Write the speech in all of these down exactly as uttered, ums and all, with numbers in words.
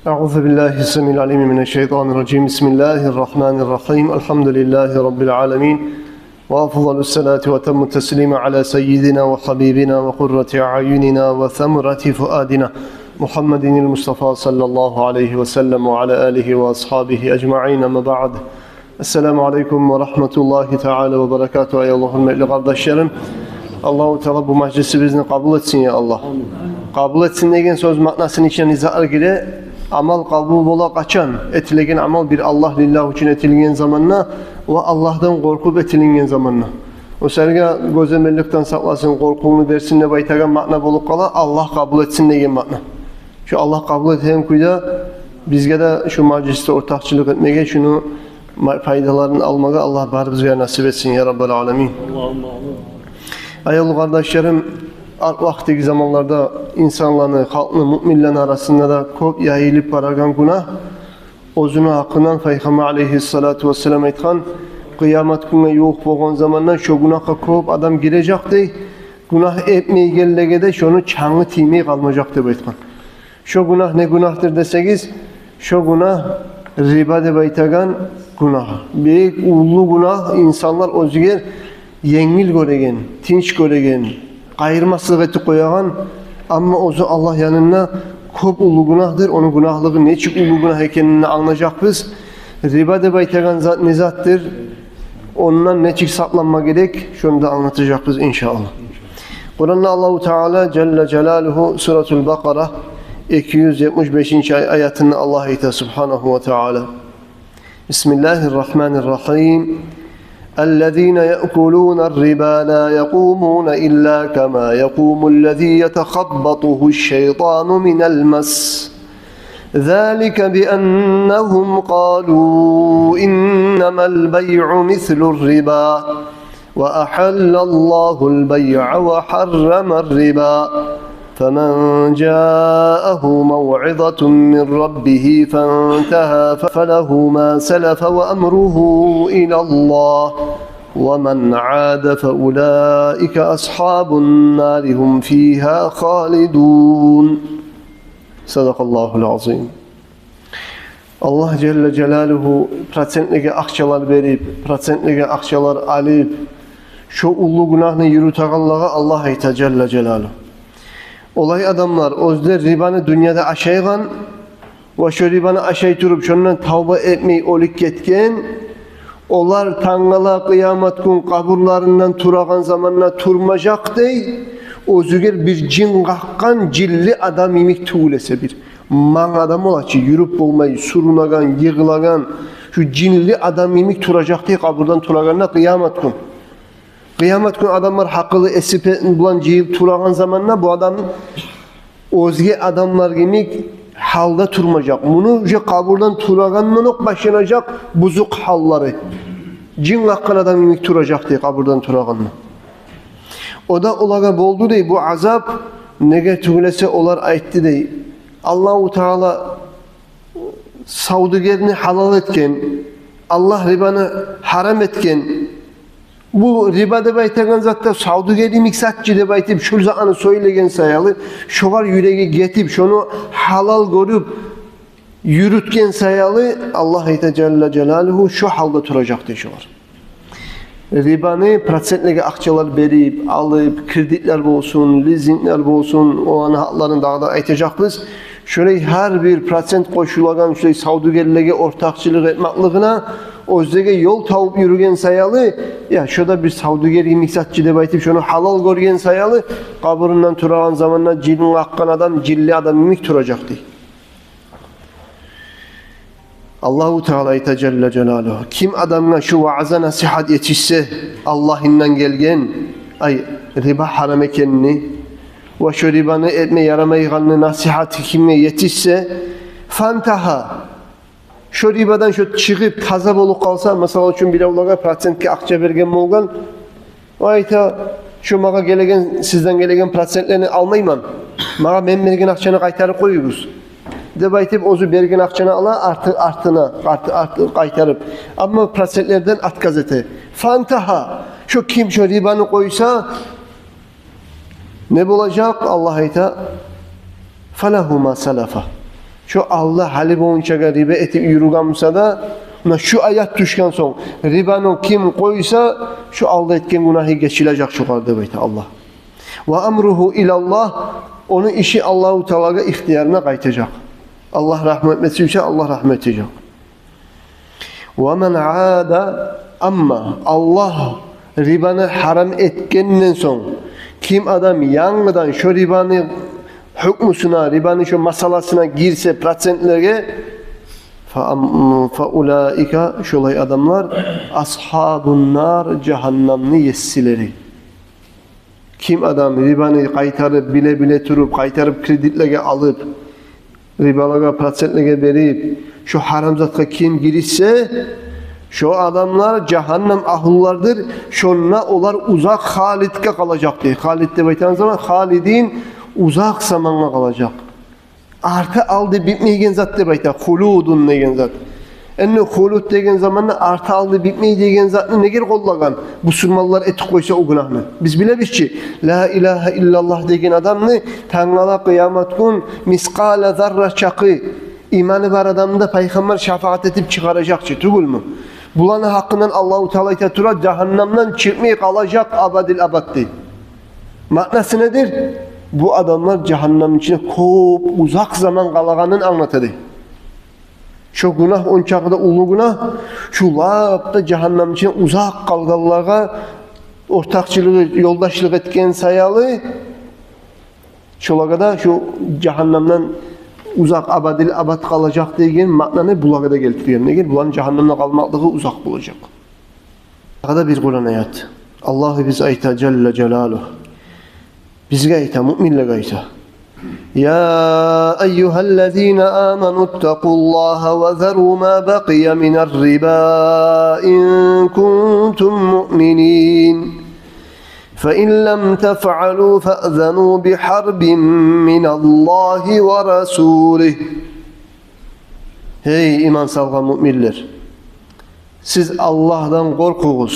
أعوذ بالله السميع العليم من الشيطان الرجيم. بسم الله الرحمن الرحيم. الحمد لله رب العالمين. وأفضل الصلاة وأتم التسليم على سيدنا وحبيبنا وقرة أعيننا وثمرة فؤادنا محمد المصطفى صلى الله عليه وسلم وعلى آله وأصحابه أجمعين. أما بعد. Ассаламу алейкум ва рагьматуллагьи таала ва баракатугь, аявлу гьюрметли къардашларым. Аллагьу Таала бу мажлисибизни къабул этсин, я Аллагь. Къабул этсин деген сёз маънасыны ичине не затлар гире? Амал къабул бола къачан? Этилеген амал бир Аллагь лиллагь учун этилген заманда ва Аллагьдан къоркъуп этилинген заманда. О сагьатгъа гёземелликден сакъласын, къоркъувну берсин деп айтагъан маъна болуп къала, Аллагь къабул этсин деген маъна. Шо Аллагь къабул этеген кюйде бизге де шо мажлисде ортакъчылыкъ этмеге, шону ма-, пайдаларын алмагъа Аллагь барыбызгъа насип этсин, я Раббал аламин. Аллагьумма амин. Аявлу къардашларым, арт вакътидеги заманларда инсанланы, халкъны, муъминлени арасында да кёп яйылып барагъан гюнагь, оьзюню гьакъындан Пайхаммар алейгьиссалату вассалам айтгъан, къыямат гюнге ювукъ болгъан заманда шо гюнагьгъа кёп адам гирежек дей, гюнагь этмейгенлеге де шону чангы тиймей къалмажакъ деп айтгъан. Шо гюнагь не гюнагьдыр десегиз, шо гюнагь риба деп айтагъан гюнагь. Бек уллу гюнагь, инсанлар оьзюгер енгил гёреген, тынч гёреген, къайырмаслыкъ этип къоягъан, амма оьзю Аллагь янында кёп уллу гюнагьдыр. Ону гюнагьлыгъы нечик уллу гюнагь экенин англажакъбыз. Риба деп айтагъан зат не затдыр? Ондан нечик сакъланма герек, шону да англатажакъбыз, иншааллагь. Къуранда Аллагьу Таала жалла жалалугьу, Суратул Бакъара, эки юз етмиш бешинчи ай-, аятында Аллагь айта, субгьанагьу ва таала. بسم الله الرحمن الرحيم. الذين يأكلون الربا لا يقومون إلا كما يقوم الذي يتخبطه الشيطان من المس. ذلك بأنهم قالوا إنما البيع مثل الربا وأحل الله البيع وحرم الربا فمن جاءه موعظة من ربه فانتهى فله ما سلف وأمره إلى الله ومن عاد فأولئك أصحاب النار هم فيها خالدون. صدق الله العظيم. Аллагь жалла жалалугьу процентлеге акъчалар берип, процентлеге акъчалар алып, шо уллу гюнагьны юрютегенлеге Аллагь айта жалла жалалугьу: олай адамлар, оьзлер рибаны дюньяда ашайгъан ва шо рибаны ашай туруп, шондан тавба этмей оьлюп гетген, олар тангала къыямат гюн къабурларындан турагъан заманда турмажакъ дей, оьзюгер бир жин къакъгъан жинли адам йимик тюгюл эсе бир. Манг адам бола чы, юрюп болмай, сюрюнеген, йыгъылагъан, шу жинли адам йимик туражакъ дей къабурдан турагъанда къыямат гюн. Къыямат гюн адамлар гьакъылы, эси пе-, булан жыйылып турагъан заманда бу адам оьзге адамлар йимик гьалда турмажакъ. Муну уже къабурдан турагъандан окъ башланажакъ бузукъ гьаллары. Жин къакъгъан адам йимик туражакъ дей къабурдан турагъанда. О да олагъа болду дей бу азап, неге тюгюл эсе олар айтды дей: Аллагьу Таала савдюгерни гьалал этген, Аллагь рибаны гьарам этген. Бу риба деп айтагъан зат да савдюгер йимик зат чы деп айтып, шул затны сёйлеген саялы, шогъар юреги гетип, шону гьалал гёрюп юрютген саялы, Аллагь айта жалла жалалугьу, шо гьалда туражакъ дей шолар. Рибаны процентлеге акъчалар берип, алып, кредитлер болсун, лизинглер болсун, оланы гьакъларын дагъы да айтажакъбыз. Шолай гьар бир процент къошулагъан шолай савдюгерлеге ортакъчылыкъ этмеклигине оьзлеге ёл табып юрюген саялы, я, шо да бир савдюгер йимик зат чы деп айтып, шону гьалал гёрген саялы, къабурундан турагъан заманда жин къакъгъан адам жинли адам йимик туражакъ дей. Аллагьу Таала айта жалла жалалугьу: ким адамгъа шу ваъза-насигьат етишсе, Аллагьындан гелген, ай, риба гьарам экенни ва шу рибаны этме ярамайгъанны насигьаты кимге етишсе, фантагьа, шу рибадан шу чыгъып, таза болуп къалса, масала учун, биревлеге процентге акъча берген болгъан, о айта: шу магъа гелеген, сизден гелеген процентлени алмайман. Магъа мен берген акъчаны къайтарып къоюгъуз, деп айтып, оьзю берген акъчаны ала, арты-, артына, арты-, арты-, къайтарып. Амма процентлерден отказ эте. Фантагьа, шу ким шу рибаны къойса, не болажакъ? Аллагь айта: фалагьу ма салафа. Шо алда гьали болгъунчагъа риба этип юрюген буса да, муна шу аят тюшген сонг, рибаны ким къойса, шо алда этген гюнагьы гечилежек шогъар деп айта Аллагь. Ва амругьу илаллагь, ону иши Аллагьу Таалагъа, ихтиярына къайтажакъ. Аллагь рагьму этме сюйсе, Аллагь рагьму этежек. Ва ман ада, амма Аллагь рибаны гьарам этгенден сонг, ким адам янгыдан шо рибаны гьукмусуна, рибаны шо масъаласына гирсе, процентлеге, фа ам-, фа улаика, шолай адамлар, асгьабун нар, жагьаннамны еслери. Ким адам рибаны къайтарып, биле-биле туруп, къайтарып кредитлеге алып, рибалагъа, процентлеге берип, шо гьарам затгъа ким гиришсе, шо адамлар жагьаннам агьлулардыр, шонда олар узакъ халидге къалажакъ дей. Халид деп айтагъан заман, халидин, узакъ замангъа къалажакъ. Арты-алды битмейген зат деп айта хулудун деген зат. Энни хулуд деген заманда арты-алды битмей деген затны негер къоллагъан? Бусурманлар этип къойса о гюнагьны. Биз билебиз чи, ла илагьа иллаллагь деген адамны тангала къыямат гюн мискъала зарра чакъы иманы бар адамны да пайхаммар шафагьат этип чыгъаражакъ чы, тюгюлмю? Буланы гьакъындан Аллагьу Таала айта тура, жагьаннамдан чыкъмай къалажакъ абадил абад дей. Маънасы недир? Бу адамлар жагьаннамны ичинде кёп, узакъ заман къалагъанын англата дей. Шо гюнагь ончакъы да уллу гюнагь, шо лап да жагьаннамны ичинде узакъ къалгъанлагъа ортакъчылыкъ, ёлдашлыкъ этген саялы, шолагъа да шо жагьаннамдан узакъ, абадил абад къалажакъ деген маънаны булагъа да гелтирген. Неге? Буланы жагьаннамда къалмакълыгъы узакъ болажакъ. Дагъы да бир Къуран аят. Аллагьыбыз айта, жалла жалалугь. Бизге айта, муъминлеге айта. يا أيها الذين آمنوا اتقوا الله وذروا ما بقي من الربا إن كنتم مؤمنين. فإن لم تفعلوا فأذنوا بحرب من الله ورسوله. Гьей, иман салгъан муъминлер! Сиз Аллагьдан къоркъугъуз.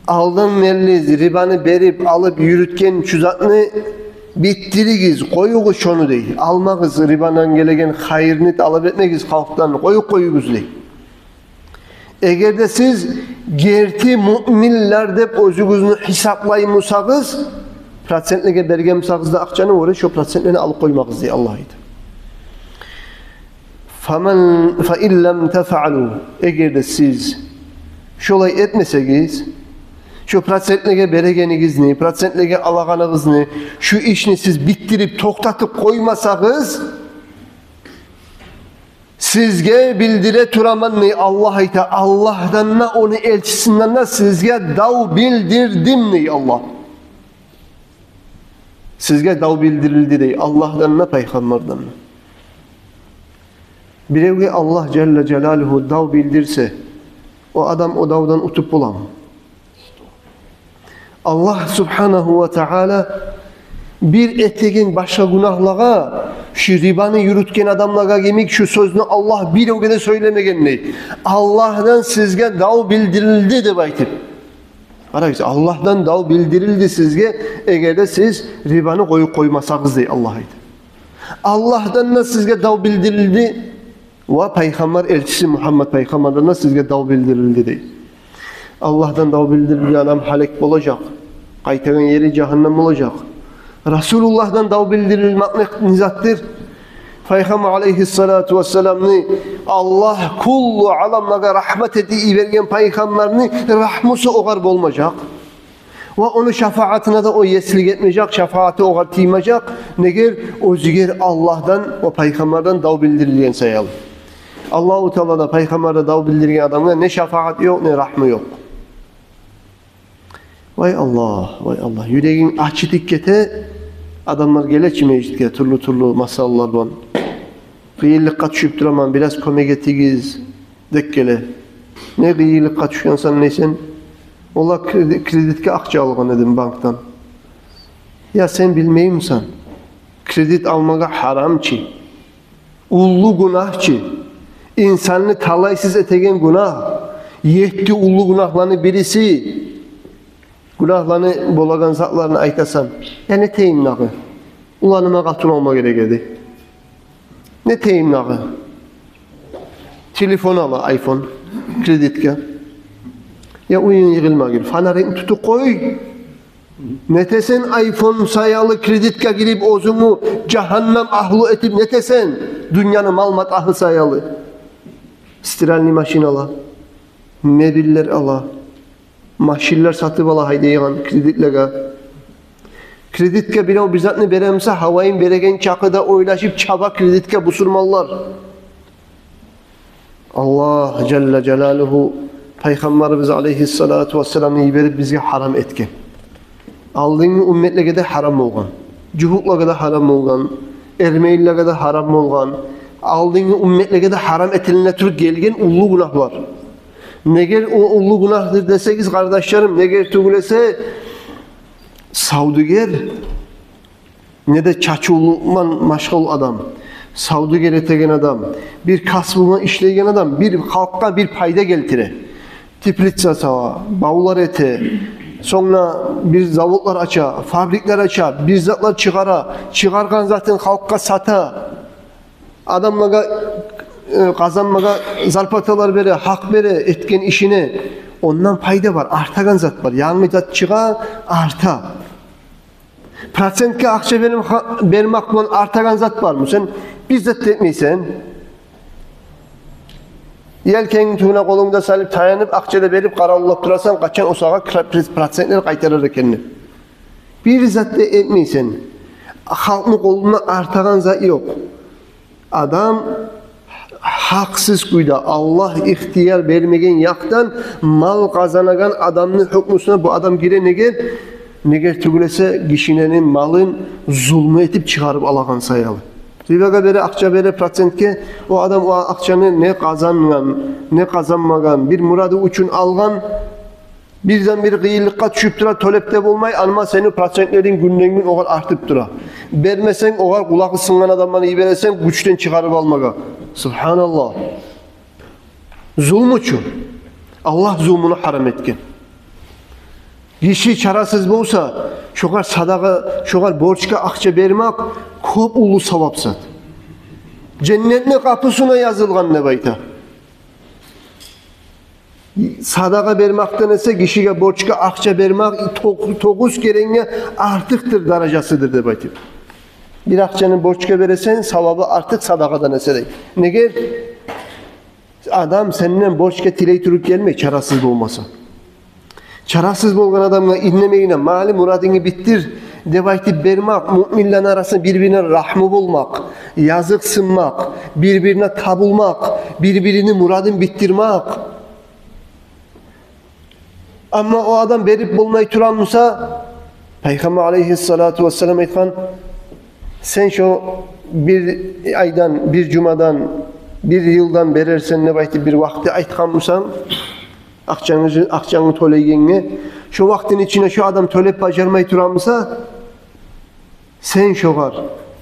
Алдан берли рибаны берип, алып юрютген шу затны битдиригиз, къоюгъуз шону дей. Алмагъыз, рибадан гелеген хайырны талап этмегиз халкъдан, къоюп къоюгъуз дей. Эгер де сиз герти муъминлер деп оьзюгюзню гьисаплай бусагъыз, процентлеге берген бусагъыз да акъчаны, оьре шо процентлени алып къоймагъыз дей Аллагь айта. فمن، فإن لم تفعلوا، эгер де сиз шолай этмесегиз, шо процентлеге берегенигизни, процентлеге алагъаныгъызны, шо ишни сиз битдирип, токътатып къоймасагъыз, сизге билдире тураман дей Аллагь айта, Аллагьдан да, ону элчисинден де сизге дав билдирдим дей Аллагь. Сизге дав билдирилди дей Аллагьдан да, пайхаммардан да. Биревге Аллагь жалла жалалугьу дав билдирсе, о адам о давдан утуп боламы? Аллагь субгьанагьу ва таала бир этеген башгъа гюнагьлагъа, шу рибаны юрютген адамлагъа йимик шу сёзню Аллагь биревге де сёйлемеген дей. Аллагьдан сизге дав билдирилди деп айтып. Къарагъыз, Аллагьдан дав билдирилди сизге, эгер де сиз рибаны къоюп къоймасагъыз дей Аллагь айта. Аллагьдан да сизге дав билдирилди, ва пайхаммар элчиси Мугьаммад пайхаммардан да сизге дав билдирилди дей. Аллагьдан дав билдирилген адам гьалек болажакъ. Къайтагъан ери жагьаннам болажакъ. Расулуллагьдан дав билдирилмек не затдыр? Пайхаммар алайгьиссалату вассаламны Аллагь куллу аламлагъа рагьмат этип йиберген пайхаммарны рагьмусу огъар болмажакъ. Ва ону шафагьатына да о еслик этмежек, шафагьаты огъар тиймежек. Негер? Оьзюгер Аллагьдан ва пайхаммардан дав билдирилген саялы. Аллагьу Таала да, пайхаммар да дав билдирген адамгъа не шафагьат ёкъ, не рагьму ёкъ. Вай Аллагь, вай Аллагь, юрегинг ачытып гете. Адамлар геле чи межитге тюрлю-тюрлю масъалалар булан. Къыйынлыкъгъа тюшюп тураман, бираз кёмек этигиз деп геле. Не къыйынлыкъгъа тюшгенсен дейсен? Валлагь, креди-, кредитге акъча алгъан эдим банкдан. Я сен билмеймисен? Кредит алмагъа гьарам чы. Уллу гюнагь чы. Инсанны талайсыз этеген гюнагь. Етти уллу гюнагьланы бириси. Гюнагьланы болагъан затларын айтасан. Я не этейим дагъы? Уланыма къатын алма герек эди. Не этейим дагъы? Телефон ала, айфон, кредитге. Я уьюнг йыгъылма гир, фонарикни тутуп къой. Не этесен, айфон саялы кредитге гирип, оьзюнгню жагьаннам агьлю этип, не этесен? Дюньяны мал-матагьы саялы. Стиральный машина ала, мебеллер ала, машинлер сатып ала гьайдайгъан кредитлеге. Кредитге бирев бир затны бере буса, гьавайын береген чакъы да ойлашып чаба кредитге бусурманлар. Аллагь жалла жалалугьу Пайхаммарыбыз алайгьиссалату вассаламны йиберип бизге гьарам этген. Алдынгъы умметлеге де гьарам болгъан. Жугьутлагъа да гьарам болгъан. Эрмелилеге де гьарам болгъан. Алдынгъы умметлеге де гьарам этилине туруп гелген уллу гюнагьлар. Неге о уллу гюнагьдыр десегиз, къардашларым, неге тюгюл эсе савдюгер, не де чачывлукъман машгъул адам, савдюгер этеген адам, бир касбу булан ишлейген адам бир халкъгъа бир пайда гелтире. Теплица сала, бавлар эте, сонг да бир заводлар ача, фабриклер ача, бир затлар чыгъара, чыгъаргъан затын халкъгъа сата, адамлагъа, э, къазанмагъа зарплаталар бере, гьакъ бере этген ишине. Ондан пайда бар, артагъан зат бар, янгы зат чыгъа, арта. Процентге акъча берим-, ха-, бермакъ булан артагъан зат бармы? Сен бир зат да этмейсен. Елкенгни тюбюне къолунгну да салып, таянып, акъча да берип, къаравуллап турасан, къачан о сагъа кра-, процентлер къайтарар экен деп. Бир зат да этмейсен. Халкъны къолунда артагъан зат ёкъ. Адам гьакъсыз кюйде, Аллагь ихтияр бермеген якъдан мал къазанагъан адамны гьукмусуна бу адам гире. Неге? Неге тюгюл эсе гишилени малын зулму этип чыгъарып алагъан саялы. Рибагъа бере, акъча бере процентге, о адам о акъчаны не къазангъан, не къазанмагъан, бир мурады учун алгъан, бирден-бир къыйынлыкъгъа тюшюп тура, тёлеп де болмай, амма сени процентлеринг гюнден-гюн огъар артып тура. Бермесенг, огъар къулагъы сынгъан адамланы йибересен гючден чыгъарып алмагъа. Субгьаналлагь. Зулмучу. Аллагь зулмуну гьарам этген. Гиши чарасыз болса, шогъар садагъа, шогъар борчгъа акъча бермакъ кёп уллу савап зат. Женнетни къапусуна язылгъан деп айта. Садагъа бермакъдан эсе гишиге борчгъа акъча бермакъ ток-, тогъуз керенге артыкъдыр даражасыдыр деп айтып. Бир акъчаны борчгъа бересен, савабы артыкъ садагъадан эсе дей. Неге? Адам сенден борчгъа тилей туруп гелмей, чарасыз болмаса. Чарасыз болгъан адамгъа иннемейине, мали мурадынгны битдир деп айтып бермакъ, муъминлени арасында бир-бирине рагьму болмакъ, языкъсынмакъ, бир-бирине табулмакъ, бир-бирини мурадын битдирмакъ. Амма о адам берип болмай тургъан буса, Пайхаммар алайгьиссалату вассалам айтгъан: «Сен шо бир айдан, бир жумадан, бир йылдан берерсен», – деп айтып бир вакъти айтгъан бусанг, акъчангны, акъчангны тёлейгенге, шо вакътини ичинде шо адам тёлеп бажармай тургъан буса, сен шогъар,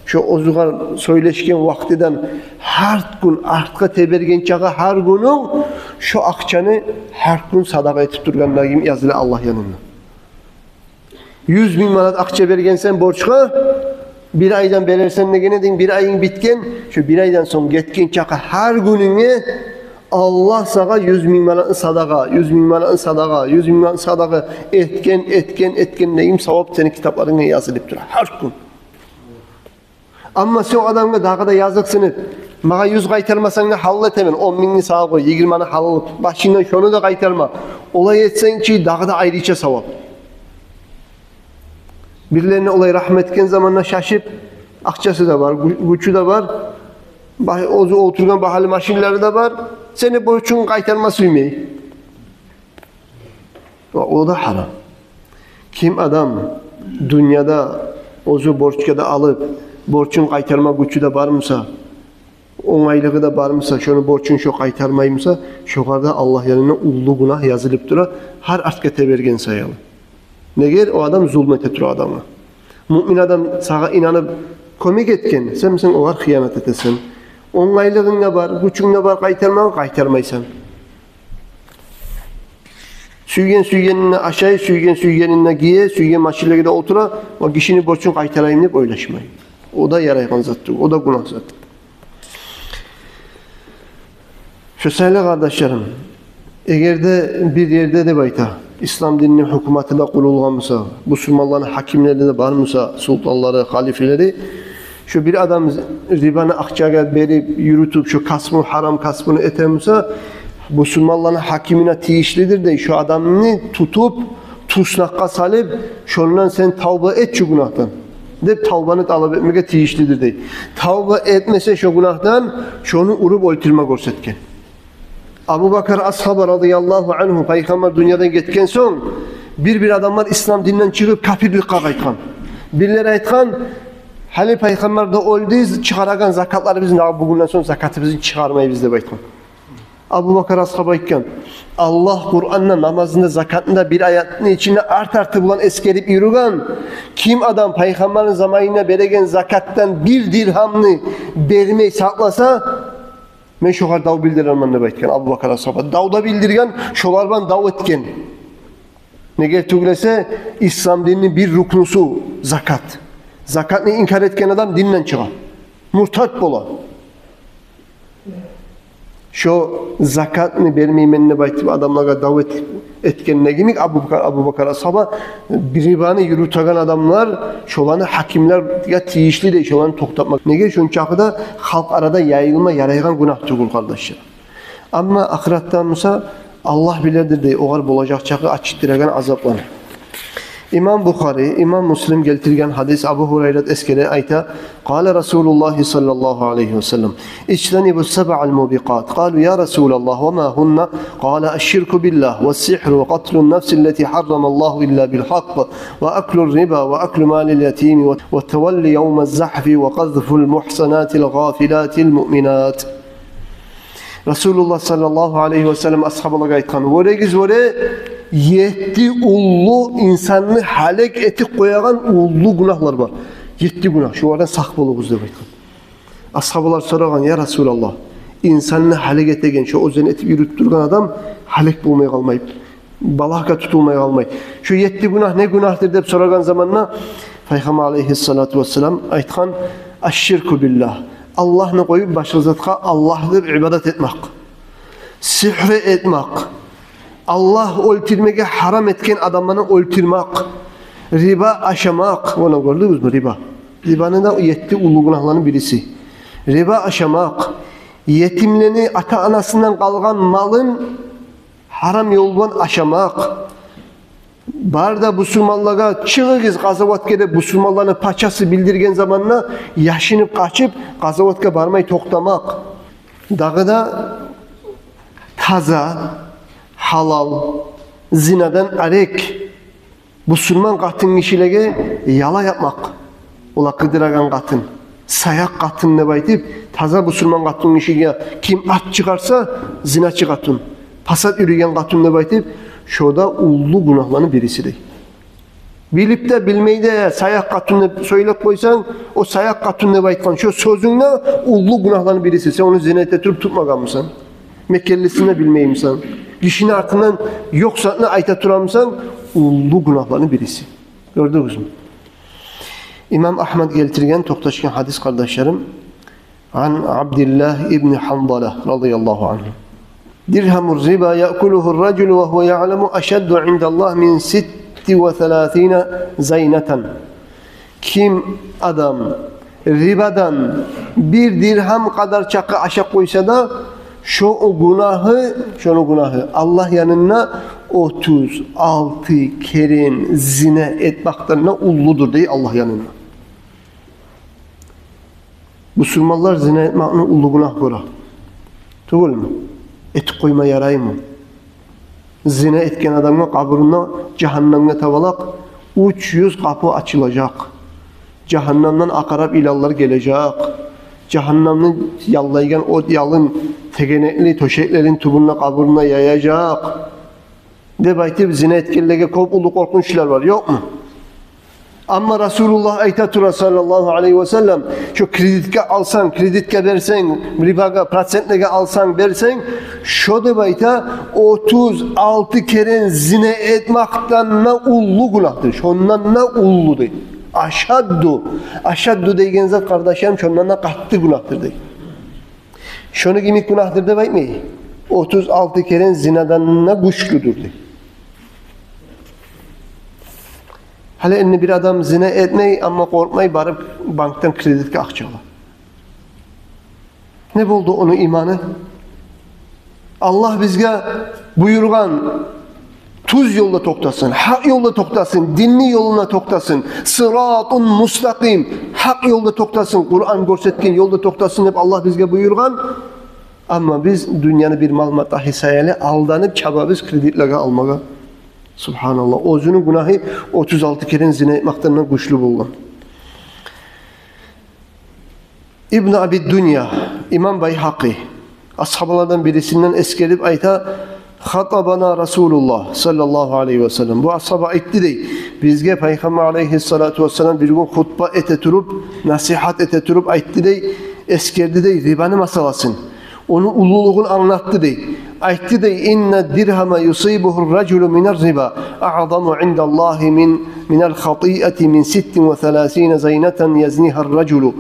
шо оьзюгер сёйлешген вакътиден гьар гюн артгъа теберген чакъы гьар гюнюнг шо акъчаны гьар гюн садагъа этип тургъанда йимик языла Аллагь янында. Юз минг манат акъча бергенсен борчгъа, бир айдан берерсен деген эдинг, бир айынг битген, шо бир айдан сонг гетген чакъы гьар гюнюнге Аллагь сагъа юз минг манатны садагъа, юз минг манатны садагъа, юз минг манатны садагъа этген, этген, этген деген савап сени китапларынга язылып тура гьар гюн. Амма сен о адамгъа дагъы да языкъсынып: «Магъа юз къайтармасанг да гьалал этемен, он мингни сагъа къой, йигирманы гьалал, башынгдан шону да къайтарма. Олай этсенг чи, дагъы да айрыча савап». Бирлерине олай рагьму этген заманда шашып, акъчасы да бар, гю-, гючю де бар, ба-, оьзю олтургъан багьалы машинлери де бар, сени борчунгну къайтарма сюймей. Ва о да гьарам. Ким адам дюньяда оьзю борчгъа да алып, борчун къайтарма гючю де бар буса, онгайлыгъы да бар буса, шону борчун шо къайтармай буса, шогъар да Аллагь янында уллу гюнагь язылып тура, гьар артгъа теберген саялы. Неге? О адам зулму эте тура адамгъа. Муъмин адам сагъа инанып кёмек этген, сен, сен огъар хыянат этесен. Онгайлыгъынг да бар, гючюнг де бар, къайтармагъа къайтармайсан. Сюйген сюйгенинде ашай, сюйген сюйгенинде гие, сюйген машинлеге де олтура, ва гишини борчун къайтарайым деп ойлашмай. О да ярайгъан зат тюгюл, о да гюнагь зат. Шо саялы, къардашларым, эгер де бир ерде, деп айта, ислам динни гьукуматы да къурулгъан буса, бусурманланы гьакимлери де бар буса, султанлары, халифалары, шо бир адам рибаны акъчагъа берип, юрютюп, шо касбун, гьарам касбуну эте буса, бусурманланы гьакимине тийишлидир дей, шо адамны тутуп, туснакъгъа салып, шондан сен тавба эт шо гюнагьдан деп, тавбаны талап этмеге тийишлидир дей. Тавба этмесе шо гюнагьдан, шону уруп оьлтюрме гёрсетген. Абубакар асгьаба, радияллагьу ангьу, Пайхаммар дюньядан гетген сонг, бир-бир адамлар ислам динден чыгъып, капирликге къайтгъан. Бирлери айтгъан: «Гьали Пайхаммар да оьлдю, чыгъарагъан закатларыбызны, дагъы бугюнден сонг закатыбызны чыгъармайбыз», — деп айтгъан. Абубакар асгьаба айтгъан: «Аллагь Къуранда, намазында, закатында бир аятны ичинде арт-арты булан эсгерип юрюген, ким адам Пайхаммарны заманында береген закатдан бир диргьамны бермей сакъласа, мен шогъар дав билдирермен», — деп айтгъан Абубакар асгьаба. Дав да билдирген, шолар булан дав этген. Неге тюгюл эсе, ислам динни бир рукнусу закат. Закатны инкар этген адам динден чыгъа, муртад бола. Шо закатны бермеймен деп айтып, адамлагъа дав эт-, этгенде йимик, Абубакар, Абубакар асгьаба, рибаны юрютеген адамлар, шоланы гьакимлеге тийишли дей, шоланы токътатмакъ. Неге? Шончакъы да халкъ арада яйылма ярайгъан гюнагь тюгюл, къардашлар. Амма ахыратдан буса, Аллагь биледир дей, огъар болажакъ чакъы ачытдырагъан азапланы. Имам Бухари, имам Муслим гелтирген гьадис, Абу Гьурайрат эсгере, айта: «قال رسول الله صلى الله عليه وسلم: اجتنبوا السبع الموبقات. قالوا: يا رسول الله، وما هن؟ قال: الشرك بالله، والسحر، وقتل النفس التي حرم الله إلا بالحق، وأكل الربا، وأكل مال اليتيم، وتولي يوم الزحف، وقذف المحصنات الغافلات المؤمنات». Расулуллагь саллаллагьу алайгьи ва саллам асгьабалагъа айтгъан: «Вёрегиз, вёре, етти уллу, инсанны гьалек этип къоягъан уллу гюнагьлар бар. Етти гюнагь, шолардан сакъ болугъуз», — деп айтгъан. Асгьабалар сорагъан: «Я Расулаллагь, инсанны гьалек этеген, шо оьзюн этип юрютюп тургъан адам гьалек болмай къалмай, балагьгъа тутулмай къалмай, шо етти гюнагь не гюнагьдыр?» — деп сорагъан заманда, Пайхаммар алайгьиссалату вассалам айтгъан: «الشرك بالله, Аллагьны къоюп, башгъа затгъа Аллагь деп ибадат этмакъ, сигьру этмакъ, Аллагь оьлтюрмеге гьарам этген адамланы оьлтюрмакъ, риба ашамакъ». Ону гёрдюгюзмю, риба? Рибаны да етти уллу гюнагьланы бириси. Риба ашамакъ, етимлени, ата-анасындан къалгъан малын гьарам ёл булан ашамакъ. Бар да бусурманлагъа: «Чыгъыгъыз къазаватгъа», — деп, бусурманланы пачасы билдирген заманда яшынып къачып, къазаватгъа бармай токътамакъ. Дагъы да таза, гьалал, зинадан арек бусурман къатынгишилеге яла япмакъ. Олар къыдырагъан къатын, саякъ къатын деп айтып, таза бусурман къатынгишиге ким ат чыгъарса, зиначы къатын, пасат юрюген къатын деп айтып, шо да уллу гюнагьланы бириси дей. Билип де, билмей де саякъ къатын деп сёйлеп къойсанг, о саякъ къатын деп айтгъан шо сёзюнг де уллу гюнагьланы бириси. Сен ону зина эте туруп тутмагъанмысан? Мекенлисин де билмеймисен? Гишини артындан ёкъ затны айта турамысан? Уллу гюнагьланы бириси. Гёрдюгюзмю? Имам Агьмад гелтирген, токъташгъан гьадис, къардашларым. عن عبد الله بن حنظلة رضي الله عنه: درهم الربا يأكله الرجل وهو يعلم أشد عند الله من ست وثلاثين زنية. Ким адам рибадан бир диргьам къадар чакъы ашап къойса да, шо гюнагьы, шону гюнагьы Аллагь янында отуз алты керен зина этмакъдан да уллудур дей Аллагь янында. Бусурманлар зина этмакъны уллу гюнагь гёре. Тюгюлмю? Этип къойма яраймы? Зина этген адамгъа къабурунда жагьаннемге табалакъ уьч юз къапу ачылажакъ. Жагьаннемден акъарап йыланлар гележек. Жагьаннемни яллайгъан от ялын тегенекли тёшеклерин тюбюнде, къабурунда яяжакъ деп айтып, зина этгенлеге кёп уллу къоркъунчлар бар, ёкъму? Амма Расулуллагь айта тура, саллаллагьу алайгьи ва саллам, шо кредитге алсанг, кредитге берсенг, рибагъа, процентлеге алсанг, берсенг, шо, деп айта, отуз алты керен зина этмакъдан да уллу гюнагьдыр. Шондан да уллу дей. Ашадду. Ашадду деген зат, къардашларым, шондан да къатты гюнагьдыр дей. Шону йимик гюнагьдыр деп айтмай. Отуз алты керен зинадан да гючлюдюр дей. Гьали энни бир адам зина этмей, амма къоркъмай барып банкдан кредитге акъча ала. Не болду ону иманы? Аллагь бизге буюргъан тюз ёлда токътасын, гьакъ ёлда токътасын, динни ёлуна токътасын, сыратун мустакъим, гьакъ ёлда токътасын, Къуран гёрсетген ёлда токътасын деп Аллагь бизге буюргъан. Амма биз дюньяны бир мал-матагьы саялы алданып чабабыз кредитлеге алмагъа. Субгьаналлагь. Оьзюню гюнагьы отуз алты керен зина этмекден де гючлю болгъан. Ибн Аби Дунья, имам Байгьакъи, асгьабалардан бирисинден эсгерип айта: «Хатабана Расулуллагь саллаллагьу алайгьи ва саллам». Бу асгьаба айтды дей: «Бизге Пайхаммар алайгьиссалату вассалам бир гюн хутба эте туруп, насигьат эте туруп айтды дей, эсгерди дей рибаны масъаласын. Ону уллулугъун англатды дей. Айтды дей: инна диргьама юсибугьу ражулу минар риба аъзаму индаллагьи мин, минал хатиати мин ситтин ва саласина зайнатан язнигьар ражулу».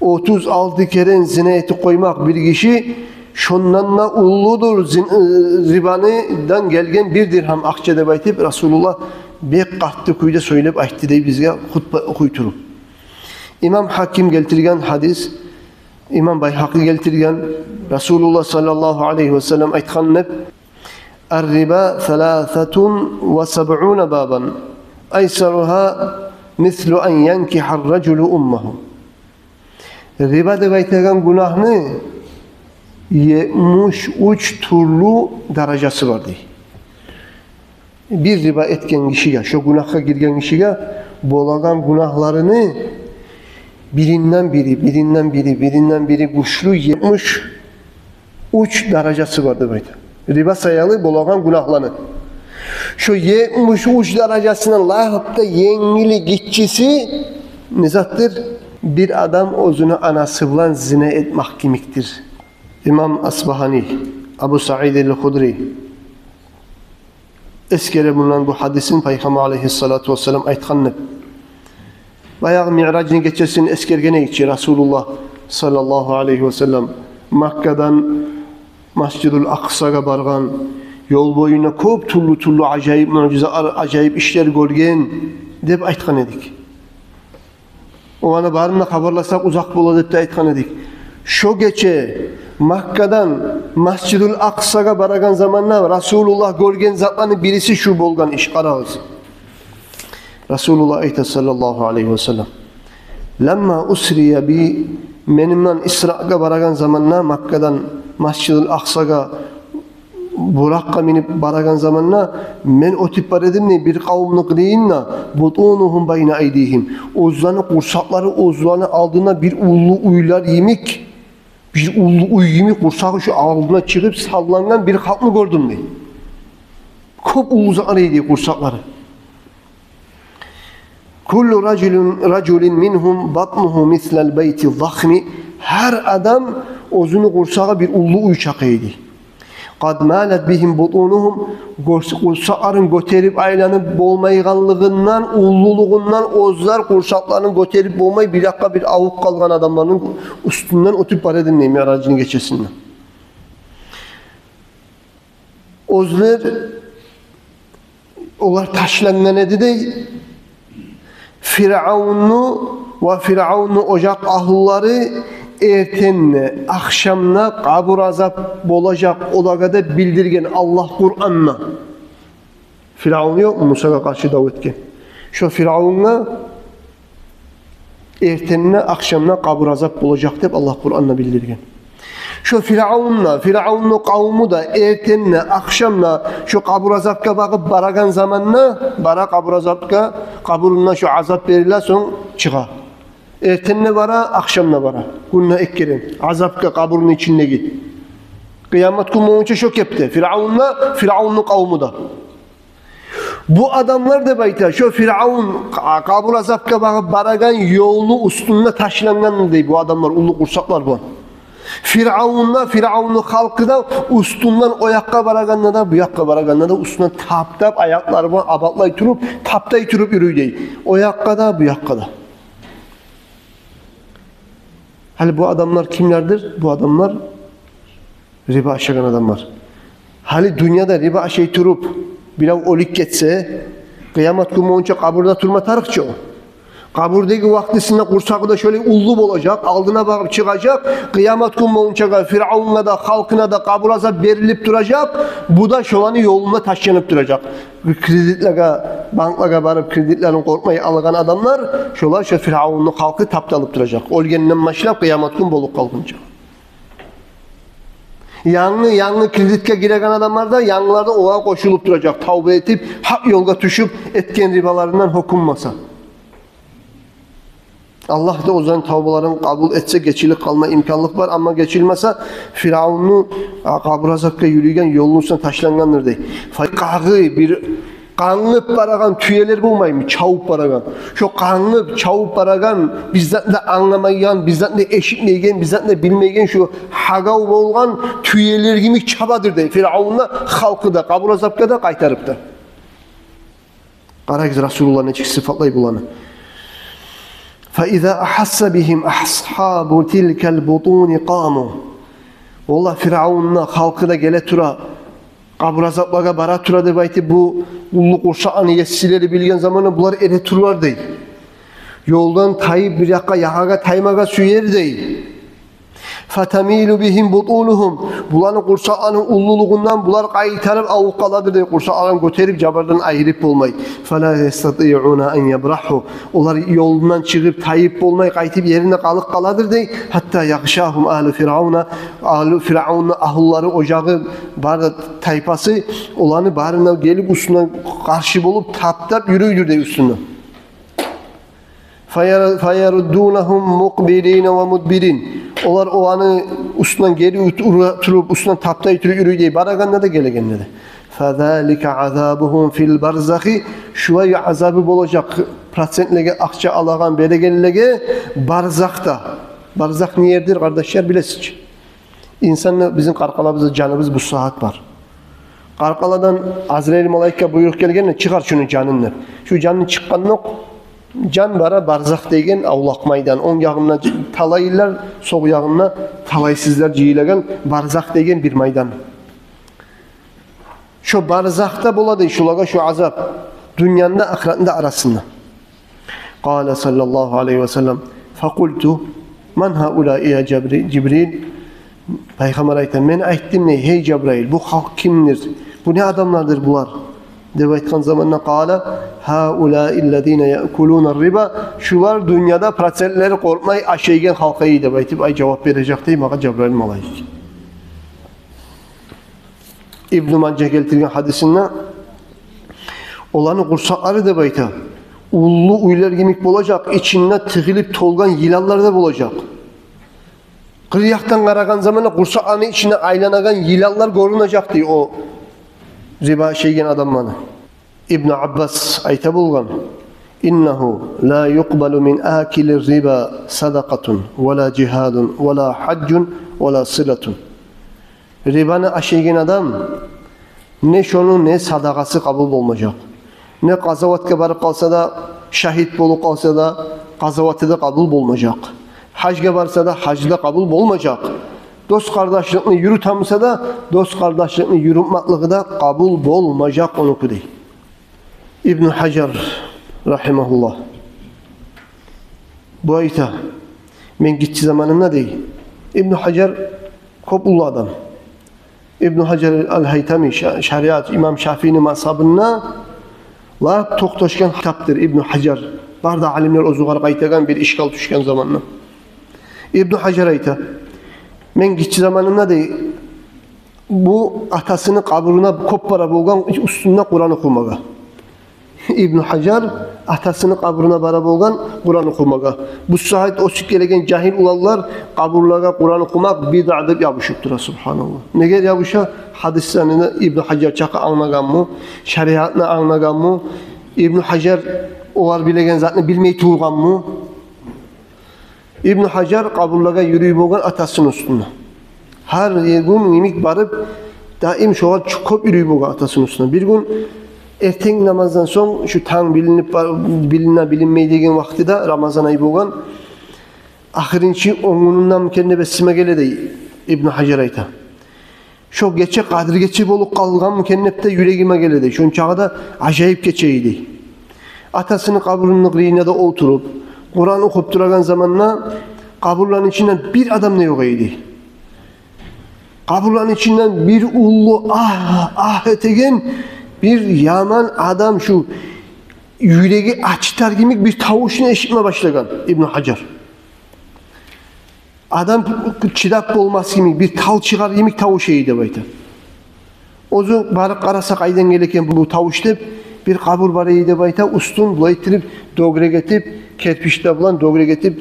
Отуз алты керен зина этип къоймакъ бир гиши, шондан да уллудур зин-, э, рибадан гелген бир диргьам акъча деп айтып, Расулуллагь бек къатты кюйде сёйлеп айтды дей бизге хутба охуй туруп. Имам Гьаким гелтирген гьадис, имам Байгьакъи гелтирген, Расулуллагь саллаллагьу алайгьи ва саллам айтгъан деп: «Ар-риба саласатун ва сабъуна бабан, айсаругьа мислу ан янкигьар ражулу уммагьу». Риба деп айтагъан гюнагьны етмиш уьч тюрлю даражасы бар дей. Бир риба этген гишиге, шо гюнагьгъа гирген гишиге болагъан гюнагьларыны биринден бири, биринден бири, биринден бири гючлю етмиш уьч даражасы бар деп айта. Риба саялы болагъан гюнагьланы. Шо етмиш уьч даражасындан лап да енгили, гиччиси не затдыр? Бир адам оьзюню анасы булан зина этмек кимикдир. Имам Асбагьани, Абу Саид ал-Худри эсгере мундан бу гьадисин, Пайхаммар алайгьиссалату вассалам айтгъан деп. Баягъы Миъражны гечесин эсгерген эдик чи, Расулуллагь саллаллагьу алайгьи ва саллам Маккадан Масжидул Акъсагъа баргъан, ёл боюнда кёп тюрлю-тюрлю ажайып муъжизалар, ажайып ишлер гёрген деп айтгъан эдик. Оланы барын да хабарласакъ, узакъ бола деп де айтгъан эдик. Шо гече Маккадан Масжидул Акъсагъа барагъан заманда Расулуллагь гёрген затланы бириси шу болгъан иш, къарагъыз. Расулуллагь айта, саллаллагьу алайгьи ва саллам: «Ламма усрия би», мени булан Исрагъа барагъан заманда, Маккадан Масжидул Акъсагъа буракъгъа минип барагъан заманда, мен оьтюп бара эдим дей бир къавумну къырыйындан, «бутунугьум байна айдигьим». Оьзлени къурсакълары оьзлени алдына бир уллу уьйлер йимик, бир уллу уьй йимик къурсагъы шо алдына чыгъып саллангъан бир халкъны гёрдюм дей. Кёп уллу затлар эди къурсакълары. «Куллу ражулин, ражулин мингьум батнугьу мислал байти захми». Гьар адам оьзюню къурсагъы бир уллу уьй чакъы эди. «Къад малат бигьим бутунугьум». Къурс-, къурсакъларын гётерип айланып болмайгъанлыгъындан, уллулугъундан оьзлер къурсакъларын гётерип болмай, бир якъгъа бир авуп къалгъан адамланы уьстюнден оьтюп бара эдим дей Миъражны гечесинде. Оьзлер, олар ташлангъан эди дей. Фиръавунну ва Фиръавунну ожакъ агьлулары эртен де, ахшам да къабур азап болажакъ олагъа деп билдирген Аллагь Къуранда. Фиръавун ёкъму Мусагъа къаршы дав этген? Шо Фиръавунгъа эртен де, ахшам да къабур азап болажакъ деп Аллагь Къуранда билдирген. Шо Фиръавун да, Фиръавунну къавуму да эртен де, ахшам да шо къабур азапгъа багъып барагъан заманда, бара къабур азапгъа, къабурунда шо азап бериле, сонг чыгъа. Эртен де бара, ахшам да бара. Гюнде эки керен азапгъа къабурну ичиндеги. Къыямат гюн болгъунча шо кепде Фиръавун да, Фиръавунну къавуму да. Бу адамлар деп айта, шо Фиръавун къа-, къабур азапгъа багъып барагъан ёлну уьстюнде ташлангъан дей бу адамлар, уллу къурсакълар булан. Фиръавун да, Фиръавунну халкъы да уьстюнден о якъгъа барагъанда да, бу якъгъа барагъанда да уьстюнден таптап, аякълары булан абатлай туруп, таптай туруп юрюй дей. О якъгъа да, бу якъгъа да. Гьали бу адамлар кимлердир? Бу адамлар Риба ашагъан адамлар. Гьали дюньяда риба ашай туруп, бирев оьлюп гетсе, къыямат гюн болгъунча къабурда турма тарыкъ чы о. Къабурдагъы вакътисинде къурсагъы да шолай уллу болажакъ, алдына багъып чыгъажакъ, къыямат гюн болгъунчагъа Фиръавунгъа да, халкъына да къабур азап берилип туражакъ, бу да шоланы ёлунда ташланып туражакъ. Кредитлеге, банклагъа барып, кредитлерин къоркъмай алагъан адамлар, шолар шо Фиръавунну халкъы тапталып туражакъ. Оьлгенден башлап къыямат гюн болуп къалгъынча. Янгы, янгы кредитге гиреген адамлар да, янгылар да огъар къошулуп туражакъ, тавба этип, гьакъ ёлгъа тюшюп, этген рибаларындан гьёкюнмесе. Аллагь да оланы тавбаларын къабул этсе, гечилип къалма имканлыкъ бар, амма гечилмесе, Фиръавунну, а, къабур азапгъа юрюйген ёлну уьстюне ташлангъандыр дей. Фа-, къагъы бир къангып барагъан тюелер болмаймы, чабып барагъан? Шо къангып, чабып барагъан, бир затны да англамайгъан, бир затны да эшитмейген, бир затны да билмейген, шо гьагав болгъан тюелер йимик чабадыр дей Фиръавунну халкъы да, къабур азапгъа да къайтарып да. Къарагъыз, Расулуллагь нечик сыпатлай буланы. Фа иза агьасса бигьим асгьабу тилкал бутуни къаму. Валлагь, Фиръавунну халкъы да геле тура, къабур азаплагъа бара тура деп айтып, бу уллу къурсакъланы есилери билген заманда булар эретурлар дей. Ёлдан тайып, бир якъгъа, ягъагъа таймагъа сюер дей. Фатамилу бигьим бутунугьум. Буланы къурсакъланы уллулугъундан булар къайтарып авуп къаладыр дей, къурсакъларын гётерип, жабардан айырып болмай. Фала ястатиъуна ан ябрагьу. Олар ёлундан чыгъып, тайып болмай, къайтып ерине къалып къаладыр дей. Гьатта ягъшагьум агьлу Фиръавна, агьлу Фиръавунну агьлулары, ожагъы, бары тайпасы, оланы барына гелип, уьстюне къаршы болуп, таптап юрюйдюр дей уьстюне. Фаяр-, фаяруддунагьум мукъбилина ва мудбирин. Олар оланы уьстюнден гери ут-, ура туруп, уьстюнден таптай туруп юрюй дей, барагъанда да, гелегенде де. Фазалика азабугьум фил барзахи. Шулай азабы болажакъ процентлеге акъча алагъан, берегенлеге барзахда. Барзах не ердир, къардашлар, билесиз чи? Инсанны, бизин къаркъарабызда жаныбыз бу сагьат бар. Къаркъарадан Азраил малайикге буйрукъ гелгенде, чыгъар шуну жанын деп. Шу жанын чыкъгъандокъ, жан бара барзах деген авлакъ майдан. Онг ягъында талайлылар, сол ягъында талайсызлар жыйылагъан барзах деген бир майдан. Шо барзахда болады шулагъа шо азап, дюньяны да, ахыратны да арасында. Къала саллаллагьу алайгьи ва саллам: факъулту: ман гьаулаи, я Жабри-, Жибрил? Пайхаммар айта: мен айтдым дей: гьей Жабраил, бу халкъ кимдир? Бу не адамлардыр булар? Деп айтгъан заманда, къала: гьаулаи ллазина яъкулуна рриба. Шулар дюньяда процентлер къоркъмай ашайгъан халкъ эди деп айтып, ай, жавап бережек дей магъа Жабраил малайик. Ибну Мажа гелтирген гьадисинде, оланы къурсакълары деп айта, уллу уьйлер йимик болажакъ, ичинде тыгъылып толгъан йыланлар да болажакъ. Къыр якъдан къарагъан заманда къурсакъланы ичинде айланагъан йыланлар гёрюнежек дей о риба ашайгъан адамланы. Ибну Аббас айта болгъан: иннагьу ла юкъбалу мин акили рриба садакъатун, ва ла жигьадун, ва ла гьажжун, ва ла силатун. Рибаны ашайгъан адам, не шону, не садагъасы къабул болмажакъ. Не къазаватгъа барып къалса да, шагьит болуп къалса да, къазаваты да къабул болмажакъ. Гьажгъа барса да, гьажы да къабул болмажакъ. Дос-къардашлыкъны юрютемисе де, дос-къардашлыкъны юрютмеклиги де къабул болмажакъ онуки дей. Ибну Гьажар рагьимагьуллагь, бу айта: мен гиччи заманымда дей, Ибну Гьажар кёп уллу адам. Ибну Гьажар ал-Гьайтами, ша-, шариат, имам Шафиини мазгьабында лап токъташгъан китапдыр Ибну Гьажар. Бары да алимлер оьзюгер къайтагъан бир ишкал тюшген заманда. Ибну Гьажар айта: мен гиччи заманымда дей, бу атасыны къабуруна кёп бара болгъан уьстюнде Къуран охумагъа. Ибну Гьажар атасыны къабуруна бара болгъан Къуран охумагъа. Бу сагьат оьсюп гелеген жагьил уланлар къабурлагъа Къуран охумакъ бидъа деп ябушуп тура, субгьаналлагь. Неге ябуша? Гьадислени Ибну Гьажар чакъы англагъанмы? Шариатны англагъанмы? Ибну Гьажар олар билеген затны билмей тургъанмы? Ибну Гьажар къабурлагъа юрюй болгъан атасыны уьстюнде. Гьар гюн йимик барып, даим шогъар чу-, кёп юрюй болгъан атасыны уьстюнде. Бир гюн эртен намаздан сонг, шу танг билинип бар-, билине-билинмей деген вакътиде, Рамазан ай болгъан, ахырынчы он гюнюнденми экен деп эсиме геле дей, Ибну Гьажар айта. Шо гече Къадир гече болуп къалгъанмы экен деп де юрегиме геле дей. Шончагъы да ажайып гече эди. Атасыны къабурун къырыйына да олтуруп, Къуран охуп турагъан заманда къабурланы ичинден бир адам да ёкъ эди. Къабурланы ичинден бир уллу агь, агь этеген бир яман адам, шу юреги ачытар йимик бир тавушну эшитме башлагъан Ибну Гьажар. Адам чыдап болмас йимик, бир тал чыгъар йимик тавуш эди деп айта. Оьзю барып къараса, къайдан геле экен бу тавуш деп, бир къабур бар эди деп айта, уьстюн булай этдирип, дёгерек этип, керпич де булан дёгерек этип,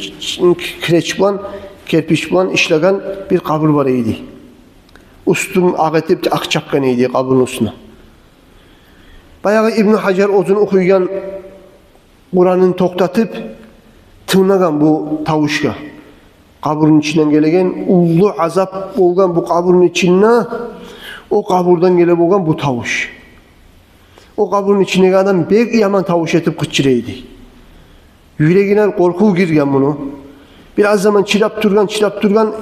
киреч булан, керпич булан ишлеген бир къабур бар эди. Уьстюн акъ этип, акъ чапгъан эди къабурну уьстюне. Баягъы Ибну Гьажар оьзюню охуйгъан Къуранын токътатып, тынглагъан бу тавушгъа. Къабурну ичинден гелеген уллу азап болгъан бу къабурну ичинде, о къабурдан геле болгъан бу тавуш. О къабурну ичиндеги адам бек яман тавуш этип къычыра эди. Юрегине къоркъув гирген муну. Бир аз заман чыдап тургъан, чыдап тургъан,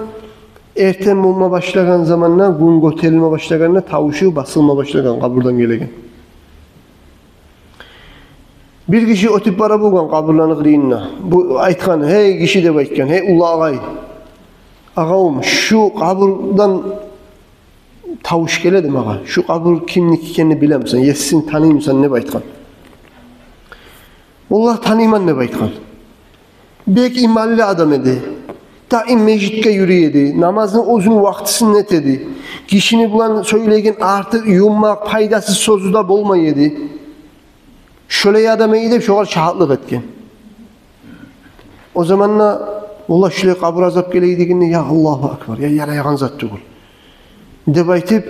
эртен болма башлагъан заманда, гюн гётерилме башлагъанда тавушу басылма башлагъан къабурдан гелеген. Бир гиши оьтюп бара болгъан къабурланы къырыйындан. Бу айтгъан: «Гьей гиши, — деп айтгъан, — гьей уллу агъай, агъавум, шу къабурдан тавуш геледи магъа. Шу къабур кимники экенин билемисен, есин таныймысан?» — деп айтгъан. «Валлагь, таныйман», — деп айтгъан. «Бек иманлы адам эди. Даим межитге юрюй эди. Намазны оьзюню вакътисинде эте эди. Гишини булан сёйлеген артыкъ юммакъ, пайдасыз сёзю де болмай эди. Шолай адам эди», — деп шогъар шагьатлыкъ этген. О заманда: «Валлагь, шулай къабур азап геле эди дегенде, я Аллагьу акбар, я ярайгъан зат тюгюл», — деп айтып,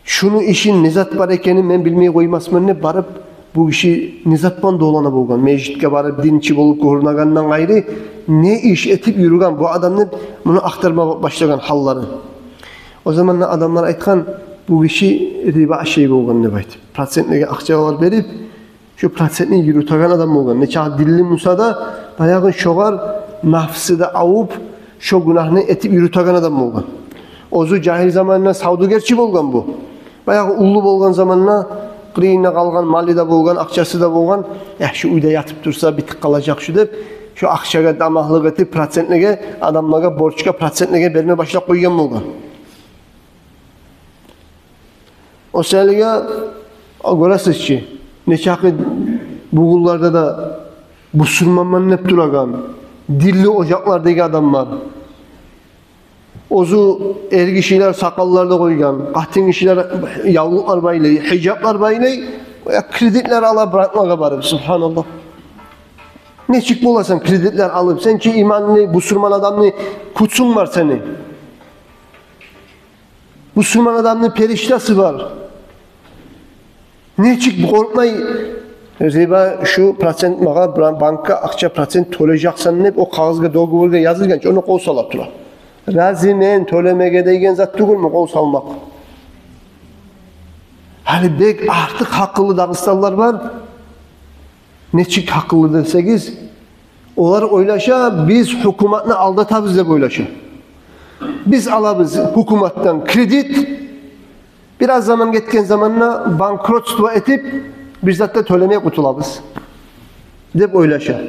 «Шуну ишин не зат бар экенин мен билмей къоймасман», — деп барып, бу гиши не зат булан долана болгъан. Межитге барып динчи болуп гёрюнегенден къайры, не иш этип юрюген бу адам деп, муну ахтарма башлагъан гьалларын. О заманда адамлар айтгъан: «Бу гиши риба ашай болгъан», — деп айтып, процентлеге акъчалар берип, шо процентни юрютеген адам болгъан. Нечакъы динли буса да, баягъы шогъар нафсы да авуп, шо гюнагьны этип юрютеген адам болгъан. Оьзю жагьил заманында савдюгерчи болгъан бу. Баягъы уллу болгъан заманында къырыйында къалгъан малы да болгъан, акъчасы да болгъан. «Э, шу уьйде ятып турса, битип къалажакъ шу», — деп, шо акъчагъа тамагьлыкъ этип, процентлеге, адамлагъа борчгъа, процентлеге берме башлап къойгъан болгъан. О саялыгъа, о, гёресиз чи, нечакъы бугюнлерде де бусурманман деп турагъан, динли ожакълардагъы адамлар. Оьзю эргишилер сакъаллар да къойгъан, къатынгишилер явлукълар байлай, гьижаплар байлай, я кредитлер ала братмагъа барып, субгьаналлагь. Нечик боласан кредитлер алып? Сен чи иманлы бусурман адамны кючюнг бар сени. Бусурман адамны периштасы бар. Нечик къоркъмай, риба, шу процент магъа бра-, банкгъа акъча процент тёлежексен деп, о кагъызгъа, договоргъа язылгъанча, ону къол сала тура. Разимен тёлемеге деген зат тюгюлмю къол салмакъ? Гьали бек артыкъ гьакъыллы дагъыстанлылар бар. Нечик гьакъыллы десегиз, олар ойлаша, биз гьукуматны алдатабыз деп ойлаша. Биз алабыз гьукуматдан кредит, бир аз заман гетген заманда банкротство этип, бир зат да тёлемей къутулабыз деп ойлаша.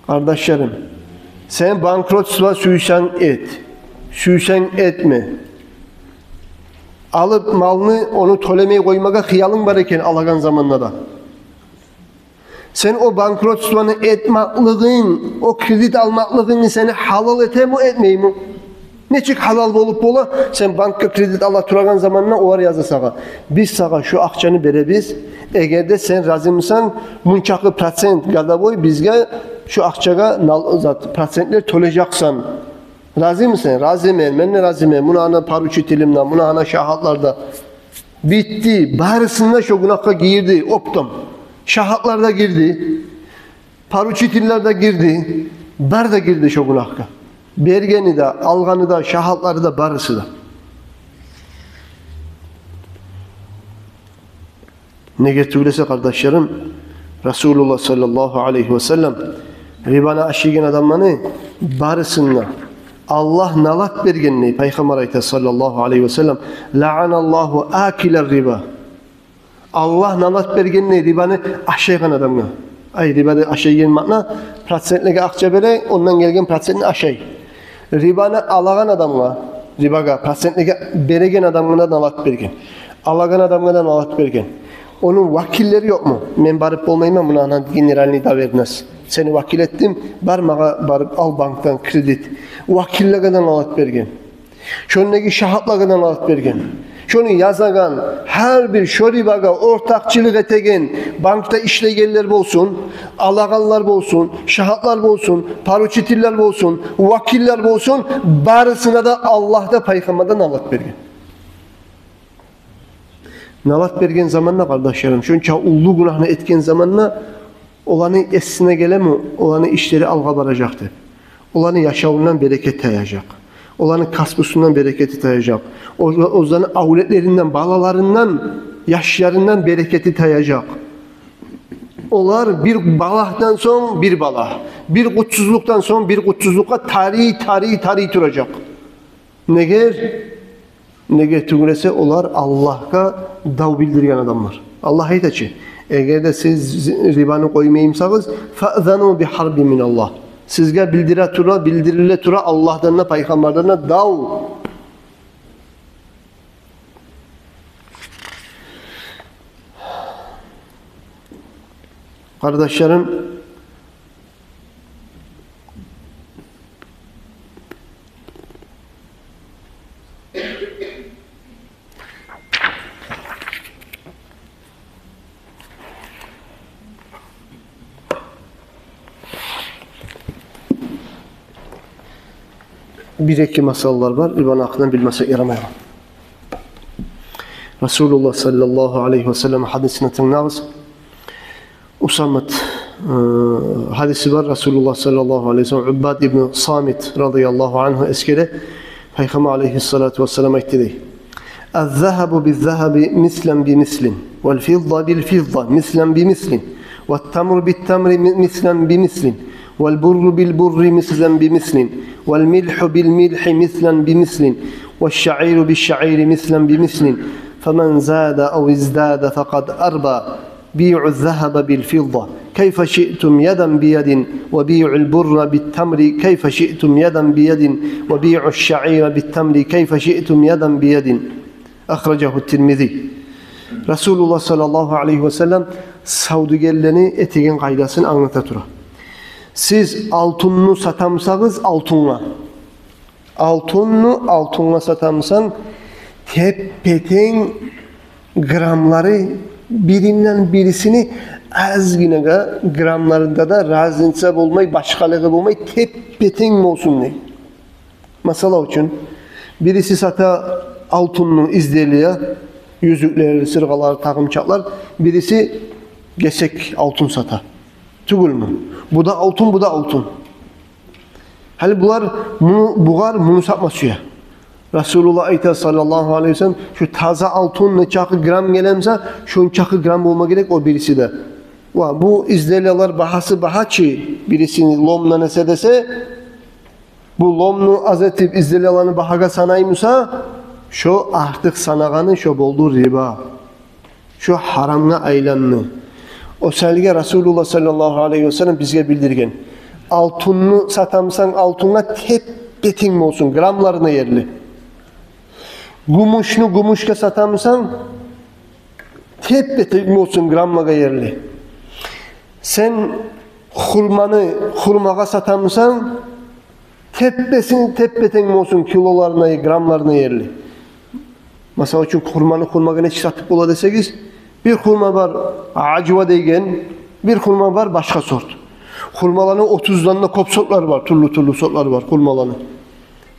Къардашларым, сен банкротство сюйсенг эт, сюйсенг этме. Алып малны, ону тёлемей къоймагъа хыялынг бар экен алагъан заманда да. Сен о банкротствону этмакълыгъынг, о кредит алмакълыгъынгны сени гьалал этеми, этмейми? Нечик гьалал болуп бола? Сен банкгъа кредит ала турагъан заманда олар яза сагъа: «Биз сагъа шу акъчаны беребиз, эгер де сен разимисен, мунчакъы процент годовой бизге шу акъчагъа нал-, зат, процентлер тёлежексен. Разимисен?» «Разимен, мен де разимен. Муна ана поручителим де, муна ана шагьатлар да». Битди, барысын да шо гюнагьгъа гирди оптом. Шагьатлар да гирди, поручительлер де гирди, бары да гирди шо гюнагьгъа. Бергени де, алгъаны да, шагьатлары да, барысы да. Неге тюгюл эсе, къардашларым, Расулуллагь саллаллагьу алайгьи ва саллам рибаны ашайгъан адамланы барысын да Аллагь налат берген дей, Пайхаммар айта, саллаллагьу алайгьи ва саллам: «Лаъаналлагьу акилар риба». Аллагь налат берген дей рибаны ашайгъан адамгъа. Ай, рибаны ашайгъан маъна, процентлеге акъча бере, ондан гелген процентни ашай. Рибаны алагъан адамгъа, рибагъа, процентлеге береген адамгъа да налат берген. Алагъан адамгъа да налат берген. Ону вакиллери ёкъму? Мен барып болмайман, муна ана генеральный доверенность. Сени вакил этдим, бар магъа барып ал банкдан кредит. Вакиллеге де налат берген. Шондагъы шагьатлагъа да налат берген. Шону язагъан, гьар бир шо рибагъа ортакъчылыкъ этеген, банкда ишлейгенлер болсун, алагъанлар болсун, шагьатлар болсун, поручительлер болсун, вакиллер болсун, барысына да Аллагь да, Пайхаммар да налат берген. Налат берген заманда, къардашларым, шонча уллу гюнагьны этген заманда, оланы эсине гелеми, оланы ишлери алгъа баражакъ деп. Оланы яшавундан берекет таяжакъ. Оланы касбусундан берекети таяжакъ. О-, оланы авлетлеринден, балаларындан, яшларындан берекети таяжакъ. Олар бир балагьдан сонг бир балагь, бир къутсузлукъдан сонг бир къутсузлукъгъа тарый, тарый, тарый туражакъ. Неге? Неге тюгюл эсе, олар Аллагьгъа дав билдирген адамлар. Аллагь айта чы: «Эгер де сиз рибаны къоймаймысагъыз, фаъзану бихарбин миналлагь». Сизге билдире тура, билдириле тура Аллагьдан да, Пайхаммардан да дав. Къардашларым, бир-эки масъалалар бар, рибаны гьакъындан билмесек ярамай. Расулуллагь саллаллагьу алайгьи ва саллам гьадисине тынглагъыз. Усамат, э, гьадиси бар, Расулуллагь саллаллагьу алайгьи ва саллам, Уббад ибн Самит радияллагьу ангьу эсгере, Пайхаммар алайгьиссалату вассалам айтды дей: «Аз-загьабу биз-загьаби мислан би мислин, вал-фидда бил-фидда мислан би мислин, ват-тамру бит-тамри ми-, мислан би мислин, вал-бурру бил-бурри мислан би мислин, вал-милгьу бил-милгьи мислан би мислин, ваш-шаъиру биш-шаъири мислан би мислин, фаман зада ав издада факъад арба». «Биъу-з-загьаба бил-фидда кайфа шиътум ядан би ядин, ва биъул-бурра бит-тамри кайфа шиътум ядан би ядин, ва биъуш-шаъира бит-тамри кайфа шиътум ядан би ядин». Ахражагьу Тирмизи. Расулуллагь саллаллагьу алайгьи ва саллам савдюгерлени этеген къайдасын англата тура. Сиз алтынны сатамысагъыз алтынгъа, алтынны алтынгъа сатамысан, теппе-тенг граммлары, биринден бирисини азгинагъа граммларында да разница болмай, башгъалыгъы болмай, теппе-тенг болсун дей. Масала учун, бириси сата алтынны изделия, юзюклер, сыргъалар, тагъымчакълар, бириси гесек алтын сата. Тюгюлмю? Бу да алтын, бу да алтын. Гьали булар муну, бугъар муну сатма сюе. Расулуллагь айта, саллаллагьу алайгьи ва саллам: «Шу таза алтын нечакъы грамм гелемиса, шончакъы грамм болма герек о бириси де». Ва бу изделиялар багьасы багьа чы, бирисини ломдан эсе десе, бу ломну аз этип изделияланы багьагъа санаймыса, шо артыкъ санагъаны шо болду риба. Шо гьарамгъа айланды. О саялы Расулуллагь саллаллагьу алайгьи ва саллам бизге билдирген: алтынны сатамысан алтынгъа, теппе-тенг болсун, граммларына ерли. Гюмюшню гюмюшге сатамысан, теппе-тенг болсун, граммлагъа ерли. Сен хурманы хурмагъа сатамысан, теппесин, теппе-тенг болсун, килоларына, граммларына ерли. Масала учун, хурманы хурмагъа нечик сатып бола десегиз, бир хурма бар, ажва деген, бир хурма бар, башгъа сорт. Хурмаланы отуздан да кёп сортлары бар, тюрлю-тюрлю сортлары бар хурмаланы.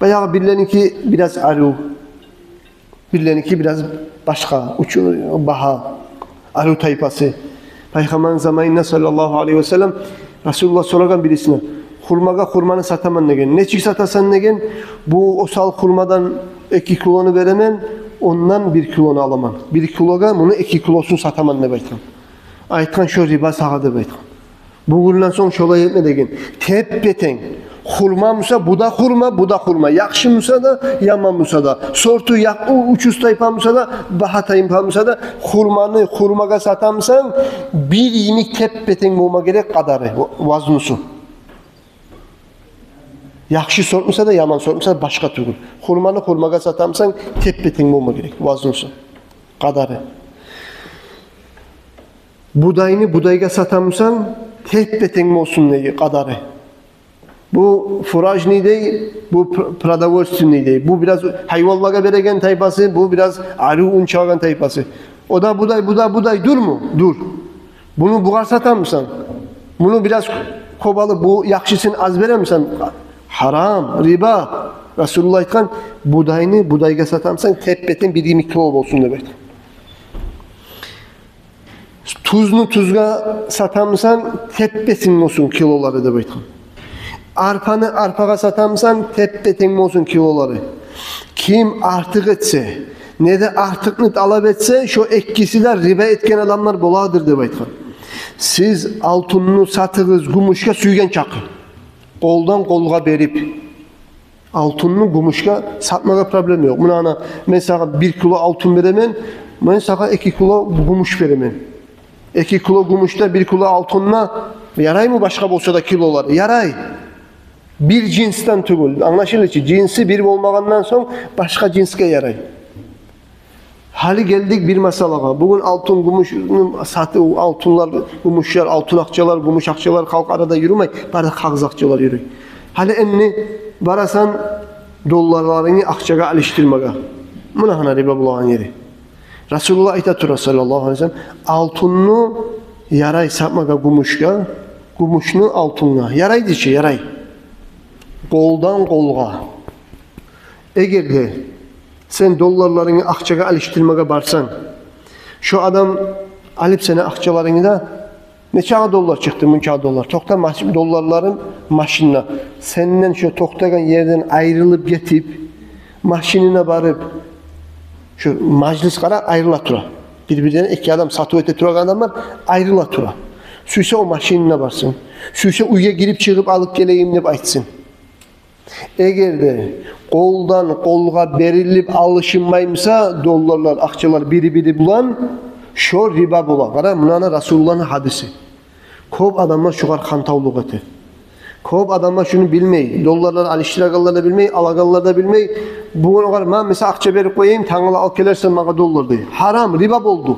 Баягъы бирленики бираз арив, бирленики бираз башгъа, учу-, багьа, арив тайпасы. Пайхаммарны заманында, саллаллагьу алайгьи ва саллам, Расулуллагь сорагъан бирисине: «Хурмагъа хурманы сатаман, — деген. — Нечик сатасан?» — деген. «Бу осал хурмадан эки килону беремен, ондан бир килону аламан. Бир килогъа муну эки килосун сатаман», — деп айтгъан. Айтгъан: «Шо риба сагъа», — деп айтгъан. «Бугюнден сонг шолай этме, — деген. — Теппе-тенг. Хурма буса, бу да хурма, бу да хурма. Яхшы буса да, яман буса да. Сорту якъ-, у-, учуз тайпа буса да, багьа тайпа буса да, хурманы хурмагъа сатамсан, бир йимик теппе-тенг болма герек къадары, ва-, вазнусу. Яхшы сорт буса да, яман сорт буса да, башгъа тюгюл. Хурманы хурмагъа сатамсан, теппе-тенг болма герек, вазнусу, къадары. Будайны будайгъа сатамсан, теппе-тенг болсун дей къадары. Бу фуражный дей, бу пр-, продовольственный дей. Бу бираз гьайванлагъа береген тайпасы, бу бираз арив ун чыгъагъан тайпасы. О да будай, бу да будай дюрмю? Дюр. Буну бугъар сатамсан, муну бираз кёп алып, бу яхшысын аз беремсан, гьарам, риба. Расулуллагь айтгъан, будайны будайгъа сатамсан, теппе-тенг бир йимик кило болсун деп айтгъан. Тузну тузгъа сатамсан, теппе-тенг болсун килолары деп айтгъан. Арпаны арпагъа сатамсан, теппе-тенг болсун килолары. Ким артыкъ этсе, не де артыкъны талап этсе, шо экиси де риба этген адамлар боладыр деп айтгъан. Сиз алтынны сатыгъыз гюмюшге сюйген чакъы, къолдан къолгъа берип. Алтынны гюмюшге сатмагъа проблема ёкъ. Муна, ана, мен сагъа бир кило алтын беремен, мен сагъа эки кило гюмюш беремен. Эки кило гюмюш де, бир кило алтын да яраймы башгъа болса да килолар? Ярай. Бир жинсден тюгюл. Англашылды чы, жинси бир болмагъандан сонг башгъа жинсге ярай. Гьали гелдик бир масъалагъа. Бугюн алтын, гюмюшню сатыв, алтынлар, гюмюшлер, алтын акъчалар, гюмюш акъчалар халкъ арада юрюмей, бары да къагъыз акъчалар юрюй. Гьали энни барасан долларларынгны акъчагъа алышдырмагъа. Муна гьана риба болагъан ери. Расулуллагь айта тура, саллаллагьу алайгьи ва саллам, алтынны ярай сатмагъа гюмюшге, гюмюшню алтынгъа. Ярай дей чи, ярай. Къолдан къолгъа. Эгер де сен долларларынгны акъчагъа алышдырмагъа барсанг, шо адам алып сени акъчаларынгны да, нечакъы доллар чыкъды, мунчакъы доллар. Токъта, маш-, долларларым машинда. Сенден шо токътагъан ерден айрылып гетип, машинина барып, шо мажлис, къара, айрыла тура. Бир-биринден эки адам сатыв эте турагъан адамлар айрыла тура. Сюйсе о машинина барсын. Сюйсе уьйге гирип-чыгъып алып гелейим деп айтсын. Эгер де къолдан къолгъа берилип алышынмай буса долларлар, акъчалар бири-бири булан, шо риба бола. Къара, муна Расулуллагьны гьадиси. Кёп адамлар шугъар хантавлукъ эте. Кёп адамлар шуну билмей. Долларлар алышдырагъанлар да билмей, алагъанлар да билмей. Бугюн огъар, мен, мисал, акъча берип къояйым, тангала алып гелерсен магъа доллар, дей. Гьарам, риба болду.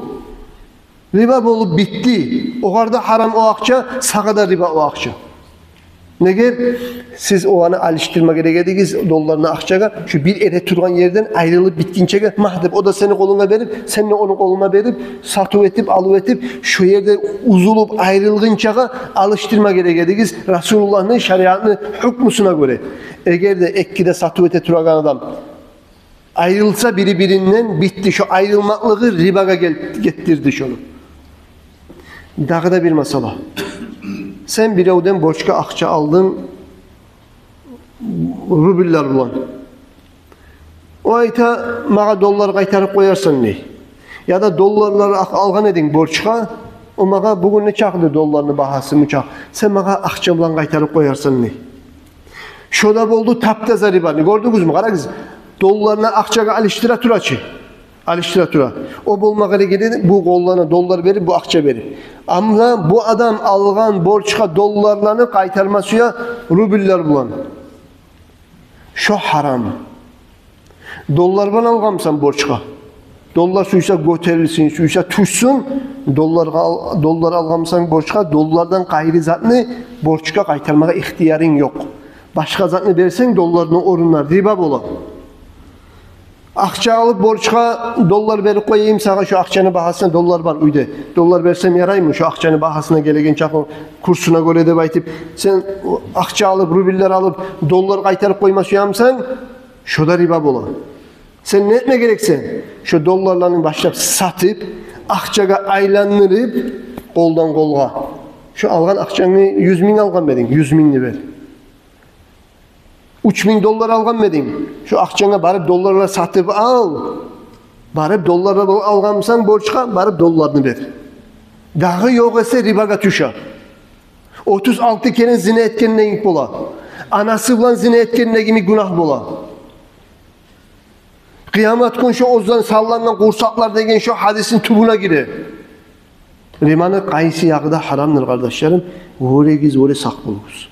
Риба болуп битди. Огъар да гьарам о акъча, сагъа да риба о акъча. Неге? Сиз огъаны алышдырма герек эдигиз долларны акъчагъа, шо бир эретургъан ерден айрылып битгинчеге, магь деп, о да сени къолунга берип, сен де ону къолуна берип, сатыв этип, алыв этип, шо ерде уьзюлюп айрылгъынчагъа алышдырма герек эдигиз Расулуллагьны шариатны гьукмусуна гёре. Эгер де эки де сатыв эте турагъан адам айрылса бири-биринден, битди. Шо айрылмакълыгъы рибагъа гел-, гетдирди шону. Дагъы да бир масъала. Сен биревден борчгъа акъча алдынг рубльлер булан. О айта, магъа доллар къайтарып къоярсан, дей. Яда долларлар акъ-, алгъан эдинг борчгъа, о магъа бугюн нечакъды долларны багьасы, мунчакъ. Сен магъа акъча булан къайтарып къоярсан, дей. Шо да болду тап-таза рибаны. Гёрдюгюзмю? Къарагъыз. Долларны акъчагъа алышдыра тура чы. Алышдыра тура. О болма герек эди, бу къоллана доллар берип, бу акъча берип. Амма бу адам алгъан борчгъа долларланы къайтарма сюе рубльлер булан. Шо гьарам. Доллар булан алгъанмысан борчгъа? Доллар сюйсе гётерилсин, сюйсе тюшсюн, долларгъа ал-, доллар алгъанмысан борчгъа, доллардан къайры затны борчгъа къайтармагъа ихтиярынг ёкъ. Башгъа затны берсенг, долларны орнуна, риба бола. Акъча алып борчгъа, доллар берип къояйым сагъа, шо акъчаны багьасына, доллар бар уьйде. Доллар берсем яраймы, шо акъчаны багьасына гелеген чакъы, курсуна гёре деп айтып, сен акъча алып, рубльлер алып, доллар къайтарып къойма сюемисен, шо да риба бола. Сен не этме герексен? Шо долларланы башлап сатып, акъчагъа айландырып, къолдан къолгъа. Шо алгъан акъчангны, юз минг алгъан эдинг, юз мингни бер. Уьч минг доллар алгъан эдинг. Шо акъчанга барып долларлар сатып ал. Барып долларлар алгъанмысан борчгъа, барып долларны бер. Дагъы ёкъ эсе рибагъа тюше. Отуз алты керен зина этгенден бола. Анасы булан зина этгенде йимик гюнагь бола. Къыямат гюн шо оьзлени саллангъан къурсакълар деген шо гьадисни тюбюне гире. Рибаны къайсы ягъы да гьарамдыр, къардашларым. Вёрегиз, вёре сакъ болугъуз.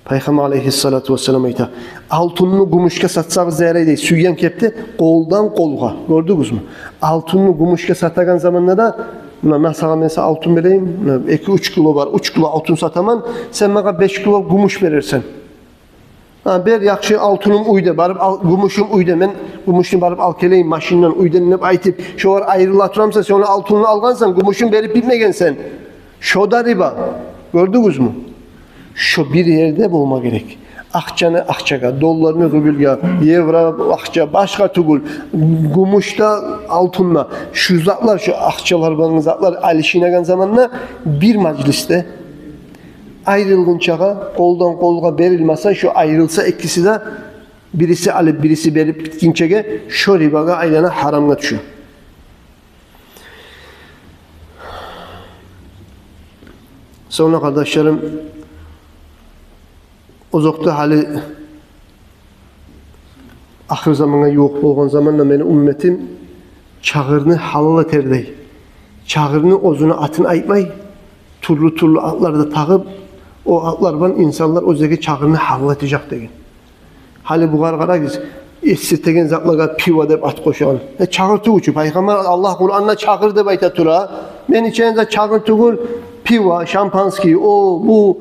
Пайхаммар алайгьиссалату вассалам айта: «Алтынны гюмюшге сатсагъыз да ярай», — дей, сюйген кепде, къолдан къолгъа. Гёрдюгюзмю? Алтынны гюмюшге сатагъан заманда да, муна, мен сагъа, мен сагъа алтын берейим, муна, эки-уьч кило бар, уьч кило алтын сатаман, сен магъа беш кило гюмюш берерсен. «Гьа, бер, яхшы, алтыным уьйде, барып ал, гюмюшюм уьйде, мен гюмюшню барып алып гелейим машиндан, уьйден», — деп айтып, шолар айрыла тура буса, сен ону алтынын алгъансан, гюмюшюн берип битмегенсен. Шо да риба. Гёрдюгюзмю? Шо бир ерде болма герек. Акъчаны акъчагъа, долларны рубльге, евро акъча, башгъа тюгюл, гюмюш де, алтын да. Шу затлар, шу акъчалар болгъан затлар алышынагъан заманда бир мажлисде айрылгъынчагъа, къолдан къолгъа берилмесе, шо айрылса экиси де, бириси алып, бириси берип битгинчеге, шо рибагъа айлана, гьарамгъа тюше. Сонг да, къардашларым, озокъда, гьали ахыр замангъа ювукъ болгъан заманда мени умметим чагъырны гьалал этердей, чагъырны оьзюню атын айтмай, тюрлю-тюрлю атлар да тагъып, о атлар булан инсанлар оьзлеге чагъырны гьалал этежек деген. Гьали бугъар къарагъыз, эсиртеген затлагъа пиво деп ат къошагъан. Э, чагъыр тюгюл чю. Пайхаммар, Аллагь Къуранда чагъыр деп айта тура. Мен ичеген зат чагъыр тюгюл, пиво, шампанский, о, бу.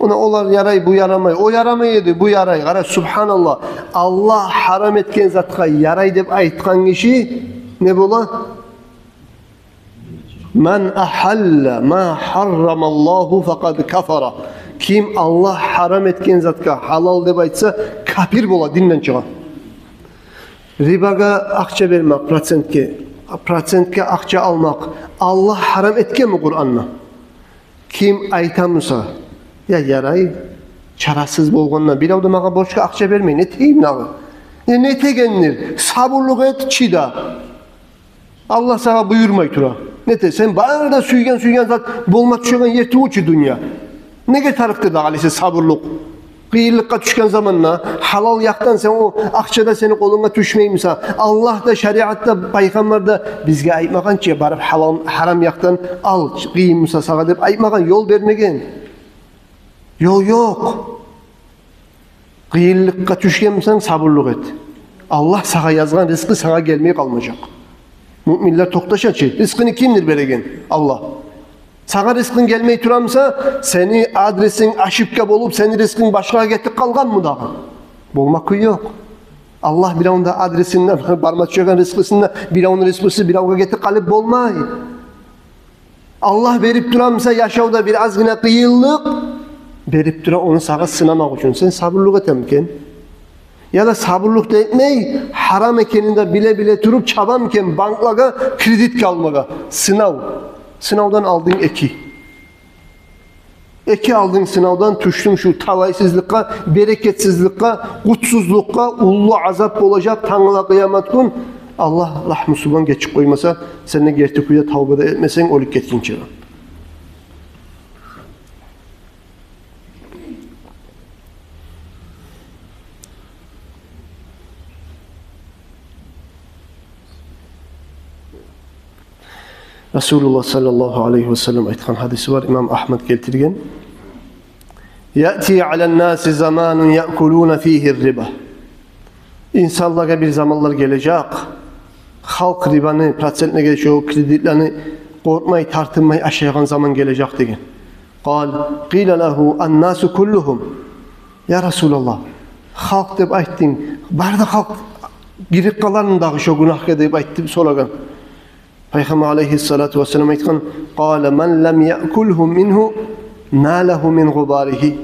Она олар ярай, бу ярамай. О ярамай эди, бу ярай. Къара, субгьаналлагь. Аллагь гьарам этген затгъа ярай деп айтгъан гиши не бола? «Ман агьалла ма гьаррамаллагьу факъад кафара». Ким Аллагь гьарам этген затгъа гьалал деп айтса, капир бола, динден чыгъа. Рибагъа акъча бермек, процентге, процентге акъча алмакъ Аллагь гьарам этгенми Къуранда? Ким айта буса: «Я, ярай, чарасыз болгъанда, бирев де магъа борчгъа акъча бермей, не этейим дагъы? Я, не этегеним? Сабурлукъ эт, чыда. Аллагь сагъа буюрмай тура. Не этесен, бары да сюйген-сюйген зат болма тюшеген ер тюгюл чю дюнья. Неге тарыкъдыр дагъы алисе сабурлукъ? Къыйынлыкъгъа тюшген заманда, гьалал якъдан сен, о акъча да сени къолунга тюшмей буса, Аллагь да, шариат да, пайхаммар да бизге айтмагъан чы, барып гьалал, гьарам якъдан ал, къыйын буса сагъа деп айтмагъан, ёл бермеген. Ёл ёкъ. Къыйынлыкъгъа тюшген бусанг, сабурлукъ эт. Аллагь сагъа язгъан ризкъы сагъа гелмей къалмажакъ. Муъминлер токъташа чы, ризкъыны кимдир береген? Аллагь. Сагъа ризкъынг гелмей тура буса, сени адресинг ошибка болуп, сени ризкъынг башгъагъа гетип къалгъанмы дагъы? Болма кюй ёкъ. Аллагь биревню де адресинден барма тюшеген ризкъысын да, биревню ризкъысы биревге гетип къалып болмай. Аллагь берип тура буса яшавда бир азгъына къыйынлыкъ, берип тура ону сагъа сынамакъ учун. Сен сабурлукъ этемикен? Яда сабурлукъ да этмей, гьарам экенин де биле-биле туруп, чабамикен банклагъа кредитге алмагъа? Сынав. Сынавдан алдынг эки. Эки алдынг сынавдан, тюшдюнг шу талайсызлыкъгъа, берекетсизликге, къутсузлукъгъа, уллу азап болажакъ тангала къыямат гюн. Аллагь рагьмусу булан гечип къоймаса, сен де герти кюйде тавба да этмесенг оьлюп гетгинче. Расулуллагь саллаллагьу алайгьи ва саллам айтгъан гьадиси бар, имам Агьмад гелтирген: «Яъти алан-наси заманун яъкулуна фигьи ар-риба». Инсанлагъа бир заманлар гележек, халкъ рибаны, процентлеге, шо кредитлени къоркъмай, тартынмай ашайгъан заман гележек деген. Къал, къила лагьу: «Ан-насу куллугьум». Я Расулаллагь, халкъ деп айтдынг, бары да халкъ гирип къалармы дагъы шо гюнагьгъа деп айтып сорагъан. Пайхаммар алайгьиссалату вассалам айтгъан: «Къала ман лам яъкулгьу мингьу ма лагьу мин гъубаригьи».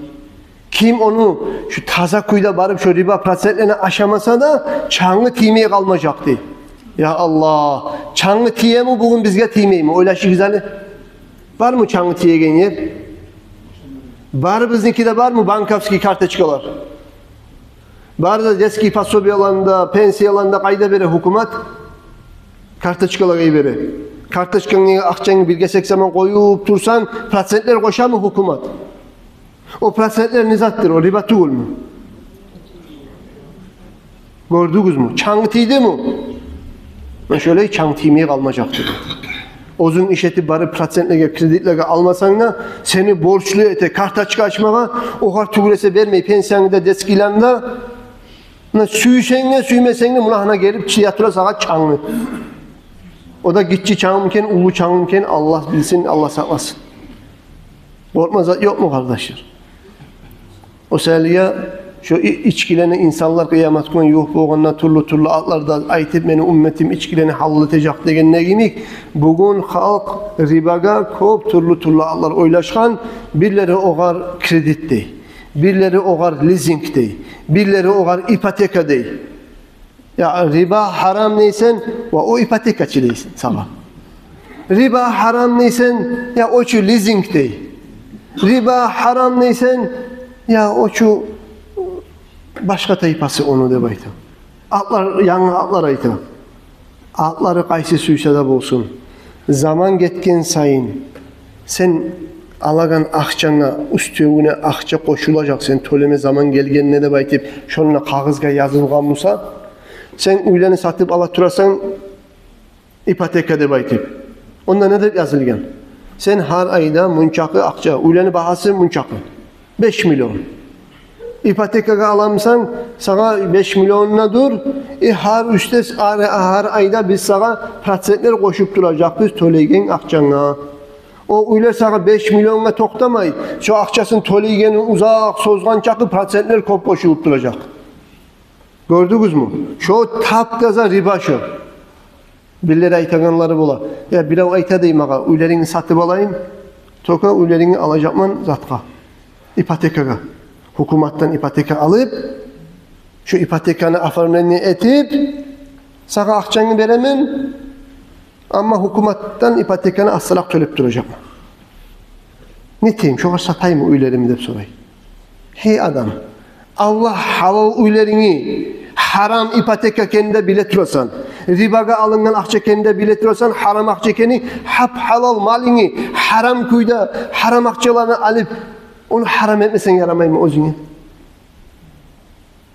Ким ону шу таза кюйде барып шо риба процентлени ашамаса да, чангы тиймей къалмажакъ дей. Я Аллагь, чангы тиеми бугюн, бизге тиймейми? Ойлашыгъыз гьали. Бармы чангы тиеген ер? Барыбызныки де бармы банковский карточкалар? Бары да детский пособияланы да, пенсияланы да къайда бере гьукумат? Карточкалагъа бере. Карточканга акъчангны бир гесек заман къоюп турсанг, процентлер къошамы гьукумат? О процентлер не затдыр? О риба тюгюлмю? Гёрдюгюзмю? Чангы тийдими? Мен шолай чангы тиймей къалмажакъ. Оьзюнг иш этип барып процентлеге, кредитлеге алмасанг да, сени борчлу эте карточка ачмагъа, огъар тюгюл эсе бермей пенсиянгны да, детскийлени де. Муна сюйсенг де, сюймесенг де, муна гьана гелип чия тура сагъа чангы. О да гиччи чангмы экен, уллу чангмы экен, Аллагь билсин, Аллагь сакъласын. Къоркъма зат ёкъму, къардашлар? О саялы я шо и-, ичкилени инсанлар къыямат гюн ювукъ болгъанда тюрлю-тюрлю атлар да айтып, мени умметим ичкилени гьалал этежек дегенде йимик, бугюн халкъ рибагъа кёп тюрлю-тюрлю атлар ойлашгъан, бирлери огъар кредит дей, бирлери огъар лизинг дей, бирлери огъар ипотека дей. Я риба гьарам дейсен, ва о ипотекачы дейсен сагъа. Риба гьарам дейсен, я о чу лизинг дей. Риба гьарам дейсен, я о чу башгъа тайпасы ону деп айта. Атлар, янгы атлар айта. Атлары къайсы сюйсе де болсун. Заман гетген сайын сен алагъан акъчанга уьстевюне акъча къошулажакъ, сен тёлеме заман гелгенде деп айтып, шонда къагъызгъа язылгъан буса, сен уьйлени сатып ала турасан ипотека деп айтып. Онда не деп язылгъан? Сен гьар айда мунчакъы акъча, уьйлени багьасы мунчакъы, беш миллион. Ипотекагъа аламысан, сагъа беш миллионуна дур, э, гьар уьчде, гьар, гьар айда биз сагъа процентлер къошуп туражакъбыз тёлейген акъчанга. О уьйлер сагъа беш миллионгъа токътамай, шо акъчасын тёлейгенин узакъ созгъан чакъы процентлер кёп къошулуп туражакъ. Гёрдюгюзмю? Шо тап-таза риба шо. Бирлери айтагъанлары бола. Я бирев айта дей магъа, уьйлерингни сатып алайым, только уьйлерингни алажакъман затгъа, ипотекагъа. Гьукуматдан ипотека алып, шо ипотеканы оформление этип, сагъа акъчангны беремен, амма гьукуматдан ипотеканы астаракъ тёлеп туражакъман. Не этейим, шогъар сатайыммы уьйлеримни деп сорай. Гьей адам, Аллагь гьалал уьйлерингни гьарам ипотека экенни де биле турасан, рибагъа алынгъан акъча экенни де биле турасан, гьарам акъча экенни, гьап-гьалал малынгны гьарам кюйде, гьарам акъчаланы алып, ону гьарам этмесенг ярамаймы оьзюнге?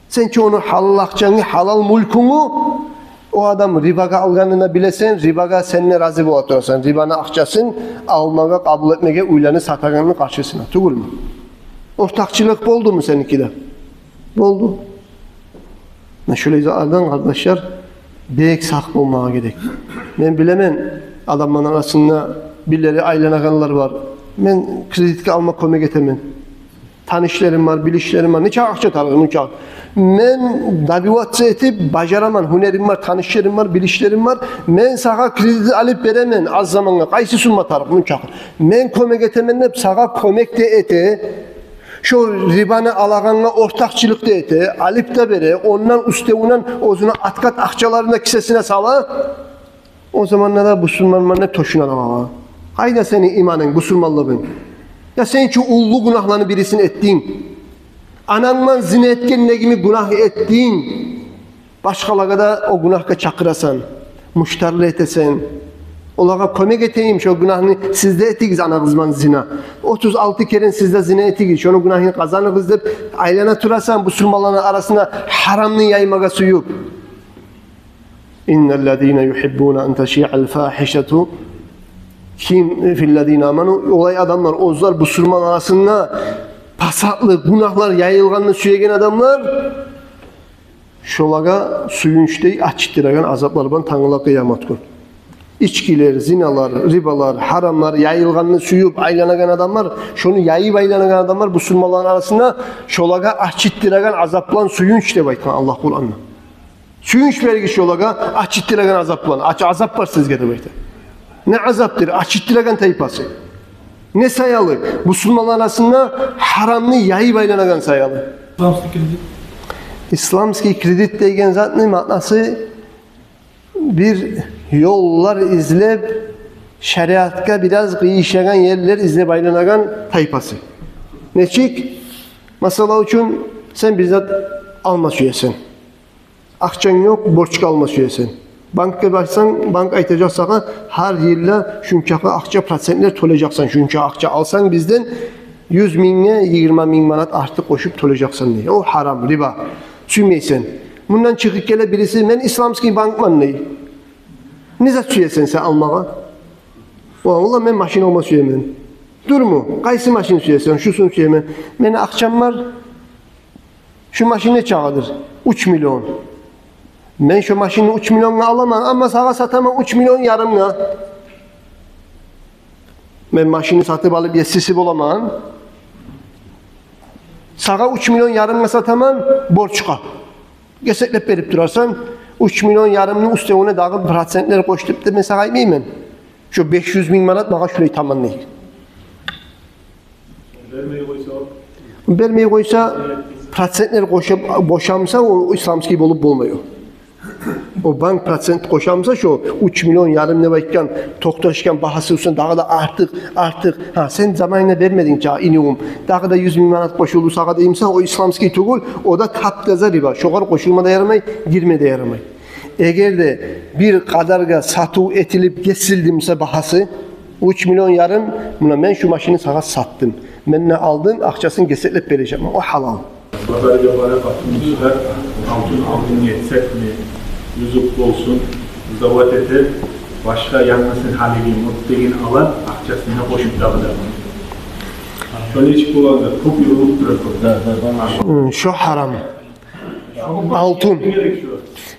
Сен чи ону гьалал акъчангны, гьалал мюлкюнгню, о адам рибагъа алгъанын да билесен, рибагъа сен де рази бола турасан, рибаны акъчасын алмагъа, къабул этмеге уьйлени сатагъанны къаршысына, тюгюлмю? Ортакъчылыкъ болдуму сеникиде? Болду. Муна шолай затлардан, къардашлар, бек сакъ болмагъа герек. Мен билемен, адамланы арасында бирлери айланагъанлар бар. Мен кредитге алма кёмек этемен. Танышларым бар, билишлерим бар. Нече акъча тарыкъ, мунча. Мен добиваться этип бажараман, гьюнерим бар, танышларым бар, билишлерим бар. Мен сагъа кредит алып беремен аз замангъа. Къайсы сумма тарыкъ, мунча. Мен кёмек этемен деп, сагъа кёмек де эте. Шо рибаны алагъангъа ортакъчылыкъ да эте, алып да бере, ондан уьстевюнден оьзюню откат акъчаларын да кисесине сала. О заманда да бусурманман деп тёшюне алагъа. Къайда сени иманынг, бусурманлыгъынг? Я сен чи уллу гюнагьланы бирисин этдинг. Анангман зина этгенде йимик гюнагь этдинг. Башгъалагъа да о гюнагьгъа чакъырасан, муштарлы этесен. Олагъа кёмек этейим, шо гюнагьны сиз де этигиз, анагъызман зина. Отуз алты керен сиз де зина этигиз, шону гюнагьын къазаныгъыз деп айлана турасан бусурманланы арасында гьарамны яймагъа сююп. Инналлазина юхиббуна ан ташиъал фахишату, ким, филлазина аману, олай адамлар, оьзлер бусурман арасында пасатлыкъ, гюнагьлар яйылгъанны сюеген адамлар, шолагъа сююнч дей ачытдырагъан азаплар булан тангала къыямат гюн. Ичкилер, зиналар, рибалар, гьарамлар яйылгъанны сююп айланагъан адамлар, шону яйып айланагъан адамлар бусурманланы арасында, шолагъа ачытдырагъан азап булан сююнч деп айтгъан Аллагь Къуранда. Сююнч беригиз шолагъа ачытдырагъан азап булан. Ач-, азап бар сизге деп айта. Не азапдыр? Ачытдырагъан тайпасы. Не саялы? Бусурманлар арасында гьарамны яйып айланагъан саялы. Исламский кредит. Исламский кредит деген затны маънасы бир ёллар излеп, шариатгъа бираз къыйышагъан ерлер излеп айланагъан тайпасы. Нечик? Масала учун, сен бир зат алма сюесен. Акъчанг ёкъ, борчгъа алма сюесен. Банкге барсанг, банк айтажакъ сагъа, гьар йылда шунчакъы акъча процентлер тёлежексен, шунча акъча алсанг бизден, Юз мингге йигирма минг манат артыкъ къошуп тёлежексен дей. О гьарам, риба. Сюймейсен. Мундан чыгъып геле бириси: «Мен исламский банкман», – дей. «Не зат сюесен сен алмагъа?» «О, валлагь, мен машин алма сюемен». «Дюрмю? Къайсы машин сюесен?» «Шусун сюемен». «Мени акъчам бар. Шу машин нечагъадыр?» «Уьч миллион». «Мен шу машинни уьч миллионгъа аламан, амма сагъа сатаман уьч миллион ярымгъа. Мен машинни сатып алып есиси боламан. Сагъа уьч миллион ярымгъа сатаман, борчгъа. Гесеклеп берип турарсан, уьч миллион ярымны уьстевюне дагъы процентлер къош деп де мен сагъа айтмайман. Шу беш юз минг манат магъа шулай таман», – дей. Бермей къойса? Бермей къойса, процентлер къошуп, къошамса, о исламский болуп болмай о. О банк процент къошамса, шу уьч миллион ярым деп айтгъан, токъташгъан багьасы уьстюн дагъы да артыкъ, артыкъ. Гьа, сен заманында бермединг чы, инюгюм. Дагъы да юз минг манат къошулду сагъа деймсе, о исламский тюгюл, о да тап-таза риба. Шогъар къошулма да ярамай, гирме де ярамай. Эгер де бир къадаргъа сатыв этилип гесилдимсе багьасы, уьч миллион ярым, муна мен шу машинни сагъа сатдым. Мен де алдым, акъчасын гесеклеп бережекмен. О гьалал. Базаргъа барып, алтын сатар, алтын, алтын этсекми, юзюк болсун, сдавать этер, башгъа янгысын гьалиги мурт деген алар, акъчасын да къошуп дагъы да. Шо нечик бола, кёп юрюлюп тура. Да, да, да. Гьм, шо гьарам. Алтын.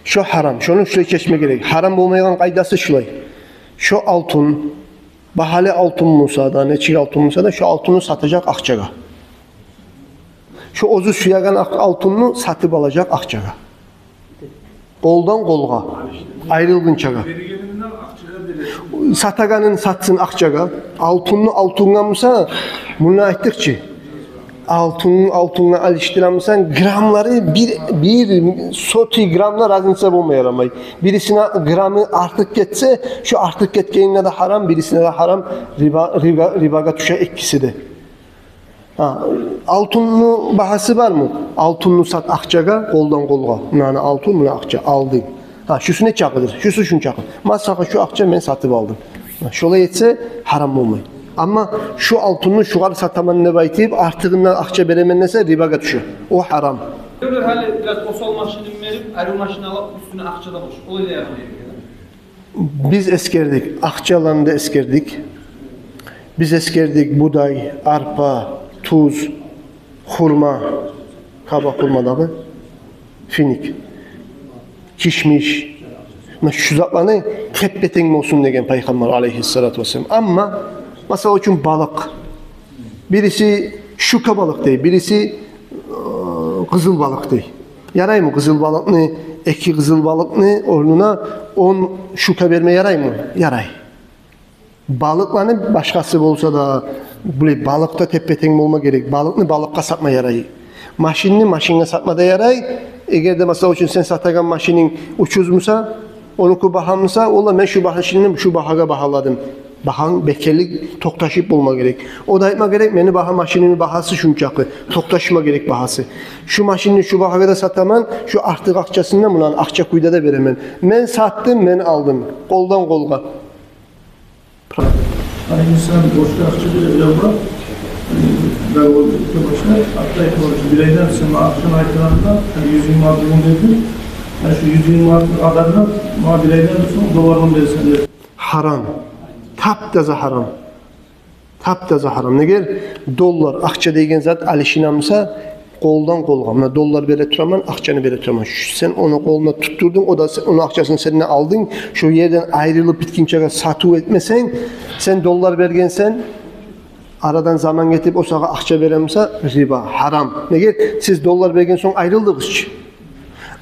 Шо гьарам. Шону шулай чечме герек. Гьарам болмайгъан къайдасы шулай. Шо алтын, багьалы алтын буса да, нечик алтын буса да, шо алтынны сатажакъ акъчагъа. Шо оьзю сюеген акъ-, алтынны сатып алажакъ акъчагъа. Къолдан къолгъа. Айрылгъынчагъа. Сатагъанын сатсын акъчагъа. Алтынны алтынгъа буса, муна айтдыкъ чы. Алтын, алтынгъа алышдырамысан, граммлары бир, бир сотый граммла разница болма ярамай. Бирисине граммы артыкъ гетсе, шо артыкъ гетгенине де гьарам, бирисине де гьарам, риба, риба, рибагъа тюше экиси де. Гьа, алтынны багьасы бармы? Алтынны сат акъчагъа, къолдан къолгъа. Муна алтын, муна акъча, алдынг. Гьа, шусу нечакъыдыр? Шусу шунчакъы. Ма сагъа шу акъча, мен сатып алдым. Гьа, шолай этсе, гьарам болмай. Амма шу алтынны шугъар сатаман деп айтып, артыгъындан акъча беремен десе, рибагъа тюше. О гьарам. Бир гьали бираз осал машинин берип, арив машин алып, уьстюне акъча да къошуп, олай да ярамай. Биз эсгердик, акъчаланы да эсгердик. Биз эсгердик будай, арпа, туз, хурма, кабак хурма дагъы, финик, кишмиш. Муна шу затланы теппе-тенг болсун деген Пайхаммар алейгьиссалату вассалам. Амма, масала учун, балыкъ. Бириси щука балыкъ дей, бириси, э, къызыл балыкъ дей. Яраймы къызыл балыкъны, эки къызыл балыкъны орнуна он щука берме яраймы? Ярай. Балыкъланы башгъасы болса да, булай балыкъда теппе-тенг болма герек. Балыкъны балыкъгъа сатма ярай. Машинни машингъа сатма да ярай. Эгер де, масала учун, сен сатагъан машининг учуз буса, онуки багьа буса, ола мен шу машинни шу багьагъа багьаладым. Багьанг бекерли токъташып болма герек. О да айтма герек, мени багьа, машинимни багьасы шунчакъы, токъташма герек багьасы. Шу машинни шу багьагъа да сатаман, шу артыкъ акъчасын да мунан акъча кюйде де беремен. Мен сатдым, мен алдым. Къолдан къолгъа. Гьали инсан борчгъа акъча бере, бирев бар. Гьали бирев ол башгъа, аттай борч, бир айдан сонг акъчаны къайтаргъанда, гьали юз йигирма минг бердим. Гьали шу юз йигирма минг къадарына магъа бир айдан сонг доллар ман бересен деп. Гьарам. Тап-таза гьарам. Тап-таза гьарам. Неге? Доллар, акъча деген зат алышына буса, къолдан къолгъа. Муна доллар бере тураман, акъчаны бере тураман. Шу, сен ону къолуна тутдурдунг, о да се-, ону акъчасын сенден алды. Шо ерден айрылып битгинчеге сатыв этмесенг, сен доллар бергенсен, арадан заман гетип, о сагъа акъча бере буса, риба, гьарам. Неге? Сиз доллар берген сонг айрылдыгъыз чы.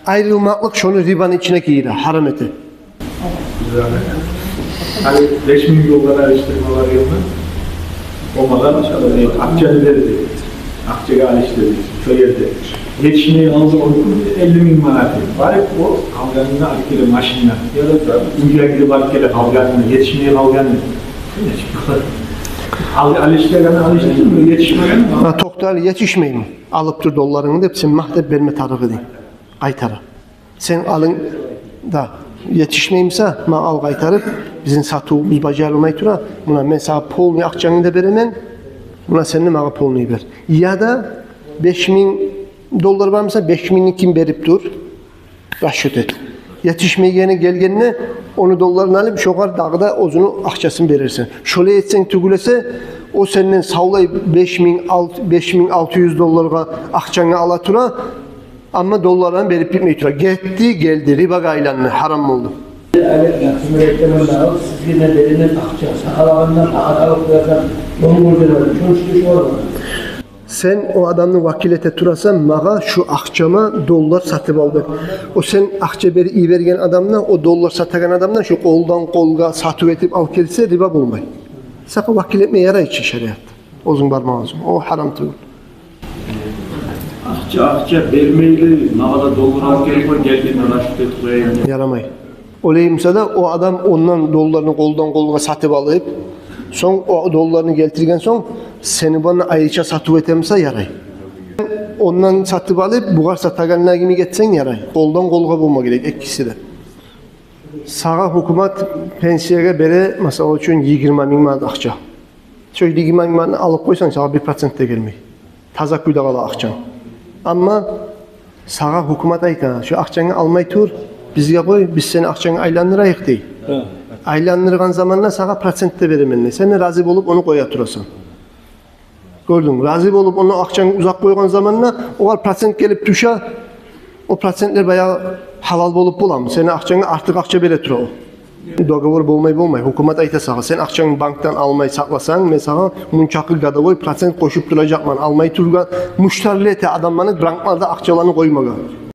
Айрылмакълыкъ шону рибаны ичине гийире, гьарам эте. Гьали беш минг доллар алышдырмалар йылына. Омалар акъчаны берди. Акъчагъа алышдырды. Шо ерде етишмей къалды, о элли минг манаты. Барып о алгъанына алып геле машинни. Уьйге гирип алып геле къалгъанына, етишмей къалгъаны. Ал-, алышдыргъаны алышдырды, етишмегени. Гьа, токъта, етишмейми? Алып тур долларынгны деп, сен магь деп берме тарыкъ эдинг. Къайтара. Сен алынг да етишмей буса, магъа ал къайтарып, бизин сатывубуз бажарылмай тура. Муна мен сагъа полный акъчангны да беремен. Муна сен де магъа полный бер. Яда беш минг доллар бар буса, беш мингни ким берип тур, расчёт эт. Етишмейгени гелгенде, ону долларын алып, шогъар дагъы да оьзюню акъчасын берерсен. Шолай этсенг тюгюл эсе, о сенден савлай беш минг, алт-, беш минг алты юз долларгъа акъчангны ала тура, амма долларын берип битмей тура. Гетди, гелди, рибагъа айланды, гьарам болду. Гьали яхшы бир айтаман да, сизге де берилген акъча, сакъалагъандан акъча алып къоясан, он гюнден алып, шону уьстюне шолар бар. Сен о адамны вакил эте турасан, магъа шу акъчама доллар сатып ал деп. О сен акъча берип йиберген адамдан, о доллар сатагъан адамдан, шу къолдан къолгъа сатыв этип ал гелсе, риба болмай. Сагъа вакил этме ярай чы шариатда. Оьзюнг бармагъан сонг, о гьарам тюгюл. Акъча, акъча бермейли, магъа да доллар алып гелип къой, гелгенде расчёт этип къояйым деп. Ярамай. Олай буса да, о адам ондан долларны къолдан къолгъа сатып алып, сонг о долларны гелтирген сонг, сени булан айрыча сатыв этеми буса, ярай. Ондан сатып алып, бугъар сатагъанына кимик этсенг, ярай. Къолдан къолгъа болма герек экиси де. Сагъа гьукумат пенсиягъа бере, масала учун, йигирма минг манат акъча. Шо йигирма минг манатны алып къойсанг, сагъа бир процент де гелмей. Таза кюйде къала акъчанг. Амма сагъа гьукумат айта: «Шо акъчангны алмай тур, бизге къой, биз сени акъчангны айландырайыкъ», — дей. Гьа. Айландыргъан заманда сагъа процент де беремен дей. Сен де рази болуп ону къоя турасан. Гёрдюнг, рази болуп ону акъчангны узакъ къойгъан заманда огъар процент гелип тюше, о процентлер баягъы гьалал болуп боламы? Сени акъчангдан артыкъ акъча бере тура о. Договор болмай болмай. Гьукумат айта сагъа: «Сен акъчангны банкдан алмай сакъласанг, мен сагъа мунчакъы годовой процент къошуп туражакъман». Алмай тургъан муштарлы эте адамланы банкларда акъчаларын къоймагъа.